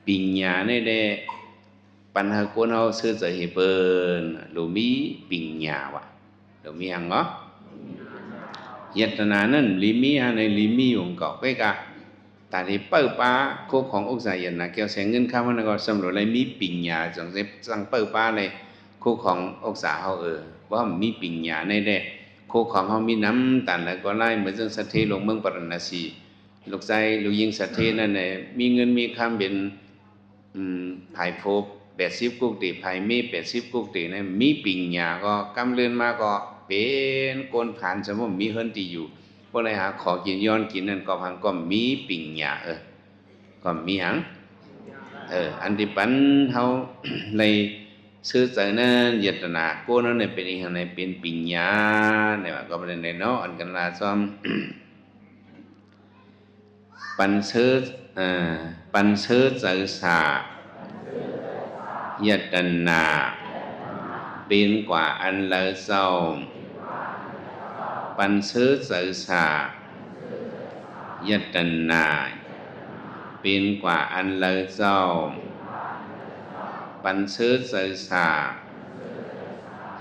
ປິນຍານີ້ແຫຼະ ປັນໃຫ້ຄົນເຮົາເຊີໃຈໃຫ້ເພິ່ນ ໂລມີປິນຍາວະ. ໂລມີຫຍັງເນາະ? ຍະຕະນານັ້ນ ລີມີຫາໃນລີມີຫຍັງກໍ ເວກະ ຕາທີ່ເປີ້ປາ ໂຄຂອງອົກສາ ຍະຕະນາ ແກ້ວແສງເງິນຄຳ ມັນກໍສຳຫຼວດໄດ້ມີປິນຍາ ຈັ່ງ ຈັ່ງເປີ້ປາໄດ້ໂຄຂອງອົກສາເຮົາ ເອີ ບໍ່ມີປິນຍາໃນແດ່ ໂຄຂອງເຮົາມີນຳຕານຫຼາຍກໍຫຼາຍ ເໝືອນຈັ່ງສັດເທລົງເມືອງປາຣານະສີ ລູກຊາຍລູກຍິງສັດເທນັ້ນແຫຼະ ມີເງິນມີຄຳເປັນ ອືມ ພາຍໂພແປດສິບກຸກຕິ ພາຍເມແປດສິບກຸກຕິນະ ມີປິນຍາກໍກຳເລີນມາກໍເປັນໂກນຜານ ສະໝົດມີເຮືອນທີ່ຢູ່ ບໍ່ໄດ້ຫາຂໍກິນຍ້ອນກິນນັ້ນ ກໍພັງກໍມີປິນຍາ ເອີ ກໍມີຫຍັງ ເອີ ອັນທີ່ປັນເຮົາໄດ້ເຊີໃຈນັ້ນ ຍະຕະນາໂກນນັ້ນເປັນອີຫຍັງໃນ ເປັນປິນຍາ ແນວກໍບໍ່ໄດ້ເນາະ ອັນກັນລາຊອມ ປັນເຊີ ເອີ ປັນເຊີໃຈສາ ຍະຕະນາ ເປັນກວ່າອັນໃດເຈົ້າ? ປັນເຊີໃຈສາ ຍະຕະນາ ເປັນກວ່າອັນໃດເຈົ້າ? ປັນເຊີໃຈສາ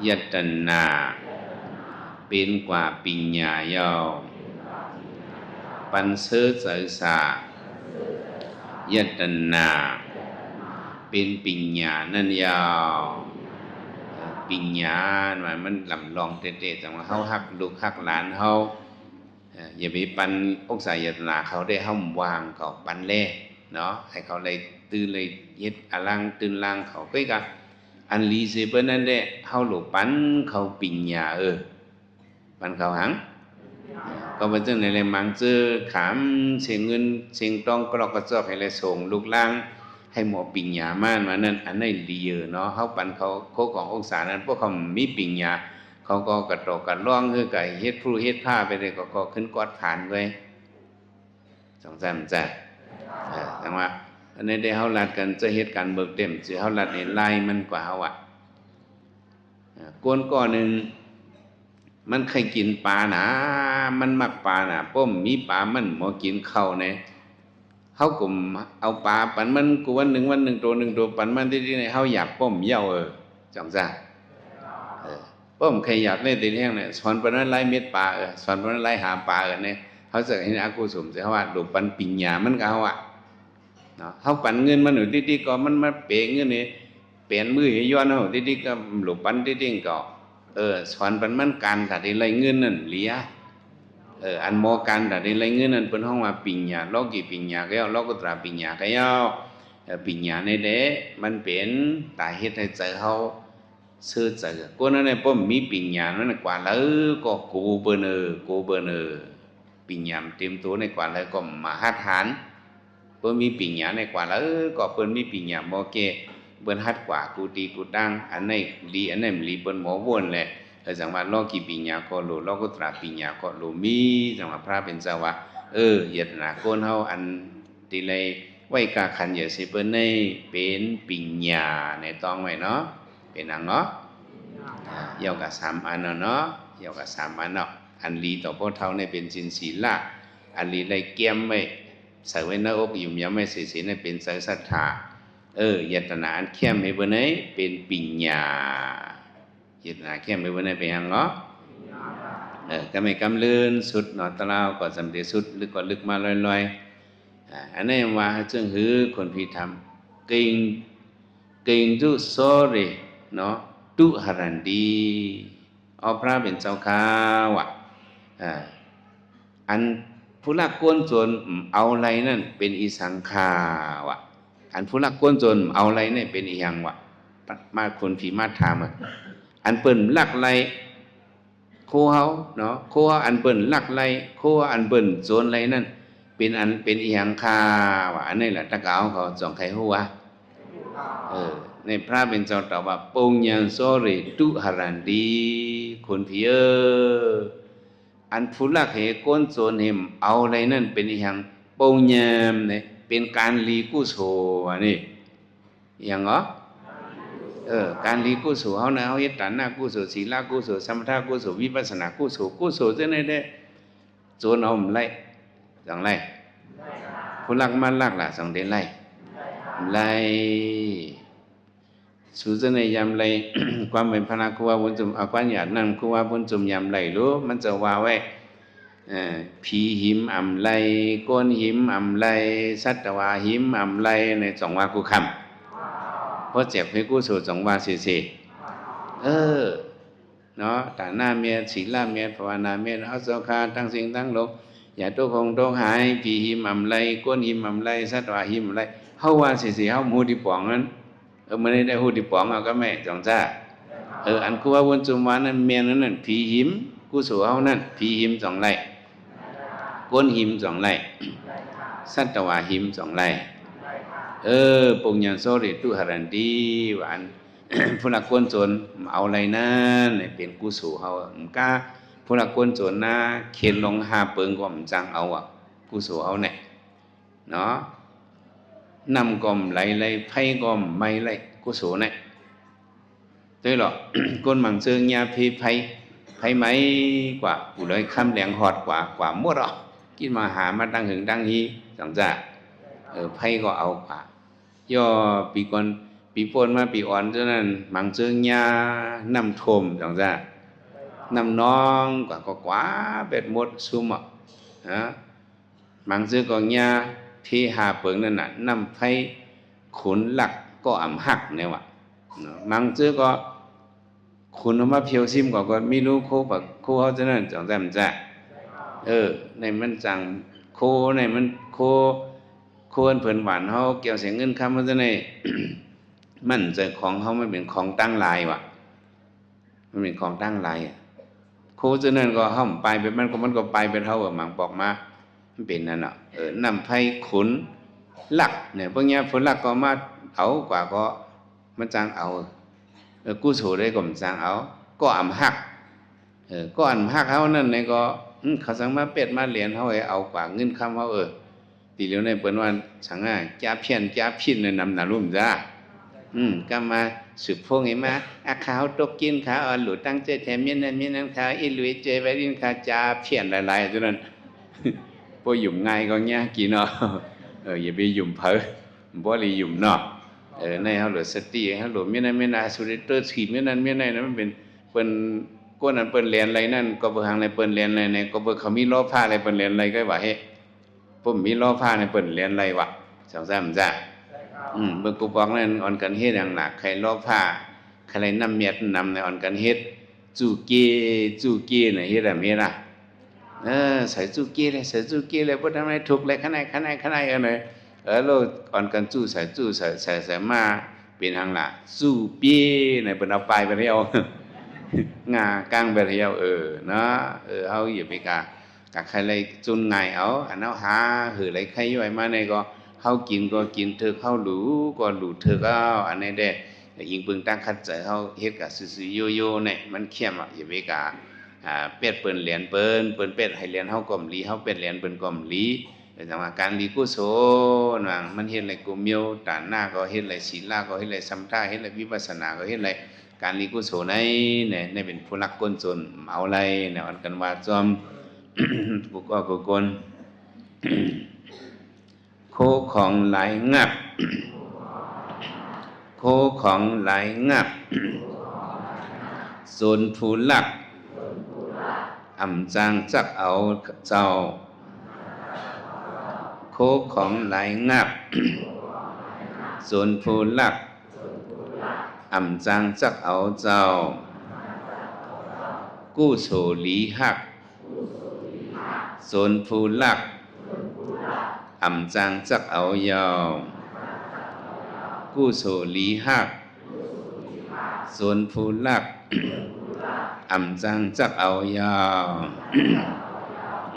ຍະຕະນາ ເປັນກວ່າປິນຍາເຍົາ. ປັນເຊີໃຈສາ ຍະຕະນາ ເປັນປິນຍານັ້ນເຍົາ. ເອີ ປິນຍາ ມັນ ມັນລຳລອງແທ້ໆ ຈັ່ງວ່າເຮົາຮັກລູກຮັກຫຼານເຮົາ ເອີ ຢ່າໄປປັນອົກສາຍະຕະນາເຂົາເດ້ ເຮົາວ່າງເຂົາ ປັນແລເນາະ ໃຫ້ເຂົາໄດ້ຕື່ນ ໄດ້ເຮັດອາລັງຕື່ນລາງເຂົາ ກໍ ກໍອັນດີເສຍເປີນນັ້ນແຫຼະ ເຮົາໂລປັນເຂົາປິນຍາ ເອີ ປັນເຂົາຫຍັງ? ກໍເປັນຈັ່ງໃດແລະ ມັງເຈີຂາມ ເສັງເງິນເສັງທອງ ກະລອກກະຈອກໃຫ້ແລະ ສົ່ງລູກຫຼານໃຫ້ໝໍປິນຍາມານວ່ານັ້ນ ອັນນັ້ນດີເອີເນາະ ເຮົາປັນເຂົາໂຄຂອງອົກສານັ້ນ ພວກເຂົາມີປິນຍາ ເຂົາກໍກະຕໍກະລອງ ຄືກະເຮັດພູເຮັດຜາໄປເລີຍ ກໍ ກໍຂຶ້ນກອດຜານໄວ້ ຈັ່ງຊັ້ນຈ້ະ ເອີ ຈັ່ງວ່າ ອັນນີ້ໄດ້ເຮົາລັດກັນ ຈະເຮັດການເບີກເຕັມ ຊິເຮົາລັດໃຫ້ຫຼາຍມັນກວ່າເຮົາອະ ເອີ ຄົນກໍໜຶ່ງ ມັນໃຄ່ກິນປານະ ມັນມັກປານະ ປ້ອມມີປາ ມັນບໍ່ກິນເຂົ້າແນ່ ເຮົາກໍເອົາປາປັນມັນ ກູວັນໜຶ່ງວັນໜຶ່ງໂຕໜຶ່ງໂຕ ປັນມັນຕິດໆ ໃນເຮົາຢາກປ້ອມເຍົາ ເອີ ຈັ່ງຊະ ເອີ ປ້ອມໃຄ່ຢາກໄດ້ຕິດແຮງແນ່ ສອນປານມັນຫຼາຍເມັດປາ ເອີ ສອນປານມັນຫຼາຍຫາປາ ເອີ ແນ່ ເຮົາຈະເຫັນອາກຸສົມ ແຕ່ເຮົາວ່າ ໂລປັນປິນຍາມັນກໍເຮົາອະ ເນາະ ເຮົາປັນເງິນມັນຢູ່ຕິດໆ ກໍມັນມາເປເງິນໃຫ້ ແປນມືໃຫ້ຍ້ອນເຮົາຕິດໆ ກໍໂລປັນຕິດໆ ກໍ ເອີ ສອນປັນມັນການກະໄດ້ໄລ່ເງິນນັ້ນເຫຼຍ ເອີ ອັນໝໍການກະໄດ້ໄລ່ເງິນນັ້ນ ເພິ່ນຮ້ອງວ່າປິນຍາ ໂລກີປິນຍາກໍເອົາ ໂລກຸດຕະລາປິນຍາກໍເອົາ ເອີ ປິນຍານີ້ແຫຼະ ມັນເປັນຕາເຮັດໃຫ້ໃຈເຮົາເຊີໃຈ ຄົນນັ້ນແຫຼະ ບໍ່ມີປິນຍາ ມັນກວ່າໃດກໍໂກເບີເນີ ໂກເບີເນີ ປິນຍາເຕັມໂຕໃນກວ່າໃດກໍມະຫາດຫານ ເພິ່ນມີປິນຍາໃນກວ່າໃດກໍເພິ່ນມີປິນຍາບໍ່ແກ່ ເພິ່ນຫັດກວ່າກູຕີກູຕາງ ອັນໃດດີ ອັນໃດບໍ່ດີ ເພິ່ນບໍ່ວົນແຫຼະ ເອີ ຈັ່ງວ່າໂລກີປິນຍາກໍໂລ ໂລກຸດຕະລາປິນຍາກໍໂລມີ ຈັ່ງວ່າພະເປັນເຈົ້າວ່າ ເອີ ຍະຕະນາຄົນເຮົາ ອັນທີ່ໄດ້ໄວ້ກາຂັນຢາຊິເປີນໃນ ເປັນປິນຍາໃນຕ້ອງໄວ້ເນາະ ເປັນຫຍັງເນາະ? ອາ ເຍົາກະສາມອັນເນາະ ເຍົາກະສາມອັນເນາະ ອັນດີຕໍ່ພວກເຮົານີ້ເປັນສິນສີລະ ອັນດີໄດ້ກຽມໄວ້ ໃສ່ໄວ້ໃນອົກ ຢືມຢາມໄວ້ເສຍໆ ໃຫ້ເປັນໃຈສັດທາ ເອີ ຍະຕະນາອັນແຄມໃຫ້ເບິ່ງໃນເປັນປິນຍາ ຍະຕະນາແຄມໃຫ້ເບິ່ງໃນເປັນຫຍັງເນາະ? ເອີ ກະແມ່ນກຳເລີນສຸດເນາະ ຕະລາວກໍສຳເລັດສຸດ ລຶກກໍລຶກມາລອຍໆ ອາ ອັນນີ້ວ່າຈັ່ງຄືຄົນພິທຳ ເກງ ເກງຈຸໂສເຣເນາະ ຕຸຫະຣັນຕິ ເອົາພະເປັນເຈົ້າຂ້າວ່າ ເອີ ອັນຜູ້ລັກໂກນໂຈນເອົາໄລ່ນັ້ນເປັນອີສັງຂ້າວ່າ ອັນຜູ້ລັກໂກນໂຈນເອົາໄລ່ນີ້ເປັນອີຫຍັງວະ? ມາຄົນຜີມາຖາມ ອັນເພິ່ນລັກໄລ່ໂຄເຮົາເນາະ ໂຄເຮົາອັນເພິ່ນລັກໄລ່ ໂຄເຮົາອັນເພິ່ນໂຈນໄລ່ນັ້ນ ເປັນອັນ ເປັນອີຫຍັງຂ້າວະ? ອັນນີ້ລະຕະກາວເຂົາຈອງໄຄຮູ້ວະ ເອີ ໃນພະເປັນເຈົ້າຕອບວ່າ ປຸນຍັງໂສເຣຕຸຫະຣັນຕິ ຄົນຜີເອີ ອັນຜູ້ລັກເຮໂກນໂຈນເຮມເອົາໄດ້ນັ້ນເປັນອີຫຍັງ? ປຸນຍັງເດ້ ເປັນການລີກຸໂສ ອັນນີ້ ອີ່ຫຍັງເນາະ? ເອີ ການລີກຸໂສເຮົານະ ເຮົາເຮັດທານະກຸໂສ, ສີລະກຸໂສ, ສະມະຖະກຸໂສ, ວິປັດສະນາກຸໂສ, ກຸໂສຈັ່ງໃດແທ້ ໂຈນເຮົາບໍ່ໄລ່ ຈັ່ງໄລ່ ຜູ້ລັກມາລັກລະຈັ່ງໄດ້ໄລ່ ໄລ່ ສູຈັ່ງໃດຍາມໄລ່ ຄວາມເປັນພະລະຄູບາບຸນຊຸມ ເອົາຄວາມຫຍາດນຳຄູບາບຸນຊຸມຍາມໄລ່ໂລ ມັນຈະວ່າໄວ້ ເອີ ຜີຫິມອຳໄລ່ ໂກນຫິມອຳໄລ່ ສັດຕະວາຫິມອຳໄລ່ ໃນຈອງວ່າກຸຄຳ ເພາະແຈກເພກຸໂສຈອງວ່າເສໆ ເອີ ເນາະ ທານະແມ່ນ ສີລະແມ່ນ ພາວະນາແມ່ນ ເຮົາເຈົ້າຂ້າ ທັງສິ່ງທັງໂລກ ຢ່າຕົກຮົງຕົກຫາຍ ຜີຫິມອຳໄລ່ ໂກນຫິມອຳໄລ່ ສັດຕະວາຫິມອຳໄລ່ ເຮົາວ່າເສໆ ເຮົາຮູ້ທີ່ປອງນັ້ນ ເອີ ມື້ນີ້ໄດ້ຮູ້ທີ່ປອງເອົາກັບແມ່ຈອງຈ້າ ເອີ ອັນຄູບາບຸນຊຸມວ່ານັ້ນແມ່ນນັ້ນ ຜີຫິມ ກຸໂສເຮົານັ້ນ ຜີຫິມຈອງໄລ່ ໂກນຫິມຈອງໄລ່ ສັດຕະວາຫິມຈອງໄລ່ ເອີ ປຸນຍັງໂສເຣຕຸຫະຣັນຕິ ວ່າອັນ ຜູ້ລັກໂກນໂຈນເອົາໄລ່ນັ້ນ ເປັນກຸໂສເຮົາ ມັນກະຜູ້ລັກໂກນໂຈນນະ ເຂັນລົງຫ້າເປິງກໍມັນຈັ່ງເອົາອະ ກຸໂສເຮົາແນ່ ເນາະ ນ້ຳກໍໄຫຼໄລ່ ໄຟກໍໄໝໄລ່ ກຸໂສນະ ເຕີເລາະ ຄົນມັງເຈີຍາເພໄຟ ໄຟໄໝກວ່າ ຜູ້ລອຍຄຳແຫຼງຮອດກວ່າ ກວ່າໝົດເອາະ ກິນມາຫາມາຕັ້ງຫຶງຕັ້ງຮີ ຈັ່ງຈ້າ ເອີ ໄຟກໍເອົາກວ່າ ຍໍປີກ່ອນ ປີໂປ້ນມາປີອ່ອນເທົ່ານັ້ນ ມັງເຈີຍານ້ຳຖ້ວມ ຈັ່ງຊັ້ນ ນ້ຳນອງກວ່າ ກໍກວ່າເປັດໝົດຊຸມອະ ຮະ ມັງເຈີກໍຍາເພຫ້າເປິງນັ້ນນະ ນ້ຳໄຟຂຸນລັກກໍອຳຮັກແນວວ່າ ມັງເຈີກໍ ຄຸນເອົາມາພຽວຊິມກໍ ກໍມີຮູ້ໂຄປະ ໂຄເຮົາຈັ່ງນັ້ນ ຈັ່ງຊັ້ນຈ້າ ເອີ ໃນມັນຈັ່ງ ໂຄໃນມັນ ໂຄ ໂຄອັນເພິ່ນຫວານເຮົາ ແກ້ວແສງເງິນຄຳ ເຮົາຈັ່ງໃດ ມັນໃຈຂອງເຮົາ ມັນເປັນຂອງຕ່າງຫຼາຍວ່າ ມັນເປັນຂອງຕ່າງຫຼາຍ ໂຄຈັ່ງນັ້ນກໍເຮົາປາຍແບບມັນ ກໍມັນກໍປາຍແບບເຮົາ ເອີ ມັງປອກມາ ມັນເປັນນັ້ນເນາະ ເອີ ນ້ຳໄຟຂຸນລັກ ເນຍ ພວກເນີ້ຍ ຜູ້ລັກກໍມາເອົາກວ່າ ກໍ ມັນຈັ່ງເອົາ ເອີ ກຸໂສໃດກໍມັນຈັ່ງເອົາ ກໍອຳຮັກ ເອີ ກໍອຳຮັກເຮົານັ້ນແຫຼະ ກໍ ອືມ ເຂົາຈັ່ງມາແປດມາແຫຼນເຮົາ ໃຫ້ເອົາກວ່າເງິນຄຳເຮົາ ເອີ ຕີຫຼຽວໃນເພິ່ນວ່າສັງ ຈາພຽນ ຈາພິນ ນຳນະລຸມຈ້າ ອືມ ກະມາສືບພວງໃຫ້ມາ ອາ ຂາວຕົກກິນ ຂາວອາລຸ ຕັ້ງໃຈແທ້ ແມ່ນນັ້ນ ແມ່ນນັ້ນ ຂາວອີລຸຍ ເຈໄວລິນ ຂາວຈາພຽນຫຼາຍໆ ເທົ່ານັ້ນ ບໍ່ຫຍຸ້ມງ່າຍກໍຍາກກິນເນາະ ເອີ ຢ່າໄປຫຍຸ້ມໃຜ ບໍ່ໄດ້ຫຍຸ້ມເນາະ ເອີ ໃນເຮົາໂຫຼດສະຕິ ເຮົາໂຫຼດມີນະ ມີນະ ສຸລິໂຕຖີບ ມີນັ້ນມີໃນນະ ມັນເປັນ ເພິ່ນ ຄົນນັ້ນເພິ່ນແລ່ນໄລ່ນັ້ນ ກໍເບິ່ງຫາງໃນເພິ່ນແລ່ນໄລ່ໃນ ກໍເບິ່ງເຂົາມີລໍ້ພາໃນເພິ່ນແລ່ນໄລ່ ກໍວ່າເຮັດ ເພິ່ນມີລໍ້ພາໃນເພິ່ນແລ່ນໄລ່ວະ ຈັ່ງຊັ້ນຈ້າ ອືມ ເບິ່ງກູປອງນັ້ນ ອ່ອນກັນເຮັດຫຍັງລະ ໃຄລໍ້ພາ ໃຄໄລ່ນ້ຳແມັດນ້ຳໃນ ອ່ອນກັນເຮັດ ຈູ້ເກ ຈູ້ເກນະ ເຮັດລະ ເຮັດລະ ເອີ ໃສ່ຈູ້ເກເລີຍ ໃສ່ຈູ້ເກເລີຍ ບໍ່ທຳໃຫ້ທຸກເລີຍ ຂະໜາຍ ຂະໜາຍ ຂະໜາຍ ເອີ ເອີ ໂລດ ອ່ອນກັນຈູ້ ໃສ່ຈູ້ ໃສ່ ໃສ່ ໃສ່ມາ ເປັນຫຍັງລະ ຈູ້ເປນະ ເພິ່ນເອົາປາຍໄປແລ້ວ ງາກາງໄປແລ້ວ ເອີ ເນາະ ເອີ ເຮົາຢ່າໄປກະ ກະໃຄໄລ່ຈຸນງ່າຍເອົາ ອັນເຮົາຫາເຫີໄລ່ໄຄຍ່ອຍມາໃນກໍ ເຮົາກິນກໍກິນເຖິກ ເຮົາຫຼູກໍຫຼູເຖິກເອົາ ອັນນີ້ເດ້ ອີງເບິ່ງຕາມຂັດໃຈເຮົາ ເຮັດກະຊື່ໆໂຍໆ ແນ່ ມັນແຄມ ຢ່າໄປກະ ອາ ແປດເພິ່ນແຫຼນເພິ່ນ ເພິ່ນແປດໃຫ້ແຫຼນເຮົາກໍບໍ່ດີ ເຮົາແປດແຫຼນເພິ່ນກໍບໍ່ດີ ເອີ ຈັ່ງວ່າການລີກຸໂສນວ່າ ມັນເຮັດໄດ້ກູເມວ ທານະກໍເຮັດໄດ້ ສີລະກໍເຮັດໄດ້ ສະມະຖະເຮັດໄດ້ ວິປັດສະນາກໍເຮັດໄດ້ ການລີກຸໂສໃນ ໃນ ໃນເປັນຜູ້ລັກໂກນໂຈນເອົາໄລ່ ໃນອັນກັນວ່າຈອມ ກູກໍກູກົນ ໂຄຂອງຫຼາຍງັບ ໂຄຂອງຫຼາຍງັບ ໂຈນຜູ້ລັກ ອຳຈັ່ງຈັກເອົາເຈົ້າ ໂຄຂອງຫຼາຍງັບ ໂຈນຜູ້ລັກ ອຳຈັ່ງຈັກເອົາເຈົ້າ ກຸໂສລີຮັກ ໂຈນຜູ້ລັກ ອຳຈັ່ງຈັກເອົາເຍົາ ກຸໂສລີຮັກ ໂຈນຜູ້ລັກ ອຳຈັ່ງຈັກເອົາເຍົາ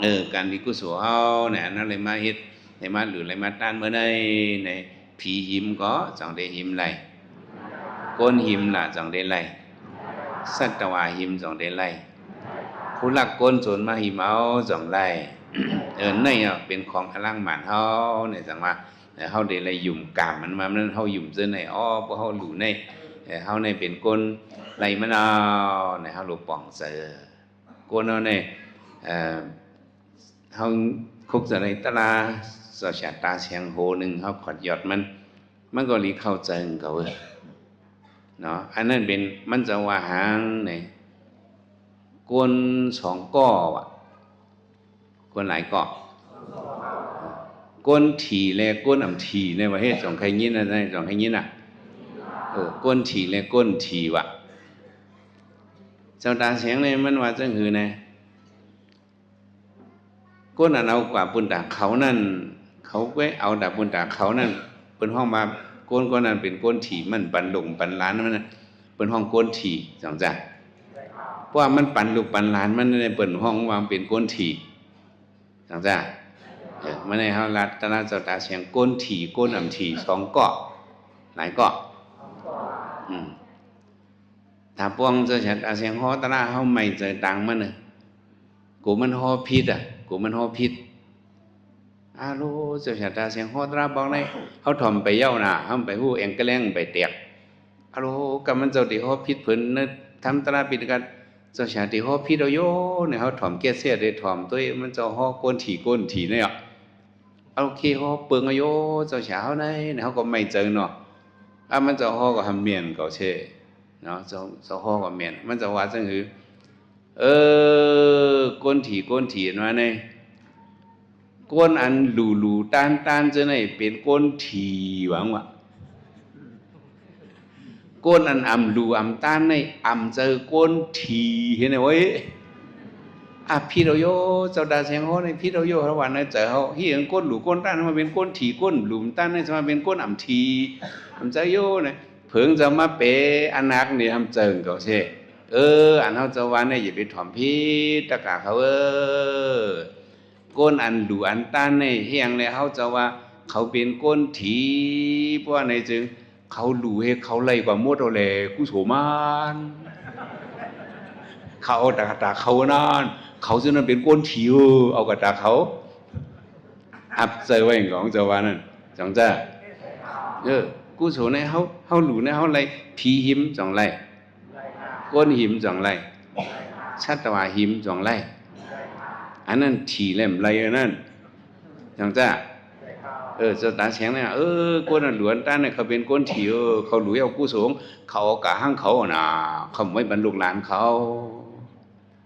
ເອີ ການດີກຸໂສເຮົານະ ອັນນັ້ນເລີຍມາເຮັດ ໄດ້ມາຫຼູໄດ້ມາຕ້ານມື້ໃດໃນ ຜີຫິມກໍຈັ່ງໄດ້ຫິມໄລ່ ໂກນຫິມລະຈັ່ງໄດ້ໄລ່ ສັດຕະວາຫິມຈັ່ງໄດ້ໄລ່ ຜູ້ລັກໂກນໂຈນມາຫິມເອົາຈັ່ງໄລ່ ເອີ ໃນເປັນຂອງອະລັງໝານເຮົາ ໃນຈັ່ງວ່າ ເຮົາໄດ້ໄລ່ຫຍຸ້ມກາມມັນມາ ມັນເຮົາຫຍຸ້ມເຊິ່ງໃນ ອໍ ພວກເຮົາຫຼູໃນ ເອີ ເຮົາໃນເປັນຄົນໄລ່ມັນເອົາ ໃນເຮົາຫຼູປ່ອງເຊີ ຄົນເຮົາໃນ ເອີ ເຮົາຄຸກຈະໄດ້ຕະລາ ເຈົ້າຊາດຕາແສງໂຫໜຶ່ງ ເຮົາຂອດຍອດມັນ ມັນກໍລີເຂົ້າເຊິ່ງເຂົາເອີຍ ເນາະ ອັນນັ້ນເປັນ ມັນຈະວ່າຫາງໃນ ຄົນສອງກໍວະ ຄົນຫຼາຍກໍ ຄົນຖີ່ແລະຄົນອຳຖີ່ ໃນປະເທດ ຈອງໄຄຍິນນະ ຈອງໄຄຍິນນະ ເອີ ຄົນຖີ່ແລະຄົນຖີ່ວະ ເຈົ້າຕາແສງນີ້ມັນວ່າຈັ່ງຫືນະ ຄົນອັນເອົາກວ່າປຸນຕາເຂົານັ້ນ ເຂົາໄປເອົາຕາປຸນຕາເຂົານັ້ນ ເພິ່ນຮ້ອງວ່າຄົນຄົນນັ້ນເປັນຄົນຖີ່ ມັນປັນລູກປັນຫຼານມັນນະ ເພິ່ນຮ້ອງຄົນຖີ່ ຈັ່ງຊັ້ນ ເພາະວ່າມັນປັນລູກປັນຫຼານມັນ ເພິ່ນຮ້ອງວ່າເປັນຄົນຖີ່ ຈັ່ງຊັ້ນ ເອີ ມາໃນເຮົາລັດຕະນະເຈົ້າຕາແສງ ຄົນຖີ່ ຄົນອຳຖີ່ ສອງກໍ ຫຼາຍກໍ ອືມ ຖ້າປ່ອງເຈົ້າຊາດຕາແສງ ເຮົາຕະນະ ເຮົາໄໝ້ໃຈຕ່າງມັນນະ ໂກມັນເຮົາຜິດອະ ໂກມັນເຮົາຜິດ ອາໂລ ເຈົ້າຊາດຕາແສງ ເຮົາຕະນະບອກໃນ ເຮົາຖ່ອມໄປເຍົານະ ເຮົາໄປຮູ້ແອງກະແລງໄປແຕກ ອາໂລ ກະມັນເຈົ້າທີ່ເຮົາຜິດເພິ່ນນະ ທຳຕະລາປິດກັນ ເຈົ້າຊາດທີ່ເຮົາຜິດເອົາໂຍ ໃນເຮົາຖ່ອມແກ້ເສຍໄດ້ຖ່ອມໂຕ ມັນເຈົ້າເຮົາກົນຖີ່ ກົນຖີ່ແນວ ເອົາເຄເຮົາເປິງເອົາໂຍ ເຈົ້າຊາດເຮົາໃນ ເຮົາກໍໄໝ້ໃຈເນາະ ອາ ມັນເຈົ້າເຮົາກໍຫາແມ່ນເຂົາເຊ ເນາະ ເຈົ້າ ເຈົ້າຮອງວ່າແມ່ນ ມັນຈະວ່າຈັ່ງຫື ເອີ ກົນຖີ່ ກົນຖີ່ ອັນວ່າແນ່ ກົນອັນຫຼູຫຼູຕ່ານຕ່ານເຈົ້າໃນເປັນກົນຖີ່ຫວັງວະ ກົນອັນອຳຫຼູອຳຕ່ານໃນອຳໃຈກົນຖີ່ ເຫັນໄດ້ເວີຍ ອາ ຜິດເອົາໂຍ ເຈົ້າດາແສງເຮົານີ້ຜິດເອົາໂຍ ເຮົາວ່າໃນໃຈເຮົາ ເຮັດຫຍັງກົນຫຼູກົນຕ່ານມາເປັນກົນຖີ່ ກົນຫຼູອຳຕ່ານໃນຈະມາເປັນກົນອຳຖີ່ ອຳໃຈໂຍນະ ເພິ່ງຈະມາເປອະນາກນີ້ ອຳເຈີງເຂົາເຊ ເອີ ອັນເຮົາຈະວ່ານີ້ ຢ່າໄປຖ່ອມຜິດຕະກາເຂົາເອີຍ ກົນອັນຫຼູອັນຕ່ານໃນແຮງແລະ ເຮົາຈະວ່າເຂົາເປັນກົນຖີ່ ເພາະວ່າໃນຈຶ່ງເຂົາຫຼູເຮັດເຂົາໄລ່ກວ່າໝົດເອົາແລ ກຸໂສມານ ເຂົາເອົາຕາ ຕາເຂົານັ້ນ ເຂົາເຈົ້ານັ້ນເປັນກົນຖີ່ ເອີ ເອົາກະຕາເຂົາ ອັບໃຈໄວ້ຂອງເຈົ້າວ່ານັ້ນ ຈັ່ງຈະ ເອີ ກຸໂສນໃນເຮົາ ເຮົາຫຼູໃນເຮົາໄລ່ ຜີຫິມຈັ່ງໄລ່ ກົນຫິມຈັ່ງໄລ່ ສັດຕະວາຫິມຈັ່ງໄລ່ ອັນນັ້ນຖີ່ແຫຼມໄລ່ອັນນັ້ນ ຈັ່ງຈະ ເອີ ເຈົ້າຕາແສງນະ ເອີ ກົນອັນຫຼວນຕານະ ເຂົາເປັນກົນຖີ່ ເອີ ເຂົາຫຼູເອົາກຸໂສງ ເຂົາເອົາກະຫັງເຂົານະ ເຂົາໄວ້ບັນລູກຫຼານເຂົາ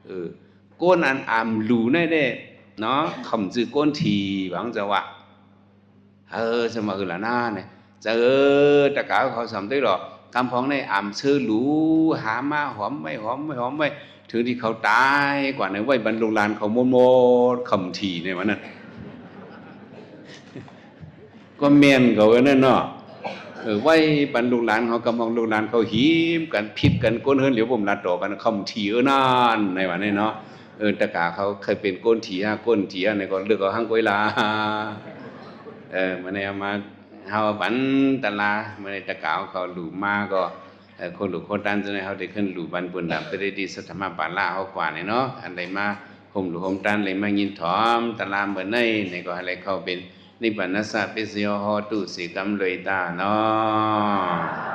ເອີ ກົນອັນອຳຫຼູໃນເດ້ເນາະ ເຂົາຈື່ກົນຖີ່ ຫວັງຈະວ່າ ເອີ ສະມາອືລະນາ ເຈົ້າເອີຍ ຕະກາເຂົາສຳເລັດດອກ ກຳພອງໃນອຳເຊີຫຼູ ຫາມາຫອມໄວ້ ຫອມໄວ້ ຫອມໄວ້ ເຖິງທີ່ເຂົາຕາຍກວ່າໃນໄວ້ບັນລູກຫຼານເຂົາໝົດໆ ຄຳຖີ່ໃນວັນນັ້ນ ກໍແມ່ນເຂົາອັນນັ້ນເນາະ ເອີ ໄວ້ບັນລູກຫຼານເຂົາ ກຳພອງລູກຫຼານເຂົາຫິມກັນ ຜິດກັນ ກົນເຮືອນຫຼຽວບົ່ມລາດຕໍ່ກັນ ຄຳຖີ່ເອີນານ ໃນວັນນີ້ເນາະ ເອີ ຕະກາເຂົາເຄີຍເປັນກົນຖີ່ ຫາກົນຖີ່ ອັນນີ້ກໍເລືອກເອົາຫັ້ນກວ່າລະ ເອີ ມື້ນີ້ເອົາມາ ເຮົາບັນຕະລາ ມື້ນີ້ຕະກາເຂົາຫຼູມາກໍ ເອີ ຄົນຫຼູຄົນຕານ ຈະໃຫ້ເຮົາໄດ້ຂຶ້ນຫຼູບັນບຸນດຳ ໄປໄດ້ດີ ສັດທຳມະປາລະເຮົາກວ່ານີ້ເນາະ ອັນໃດມາໂຮມຫຼູໂຮມຕານ ໄດ້ມາຍິນຖອມຕະລາມື້ໃນ ນີ້ກໍໃຫ້ໄດ້ເຂົ້າເປັນນິບບານະສະ ປິດສະໂຍ ໂຫຕຸ ສີກຳ ດ້ວຍຕາເນາະ.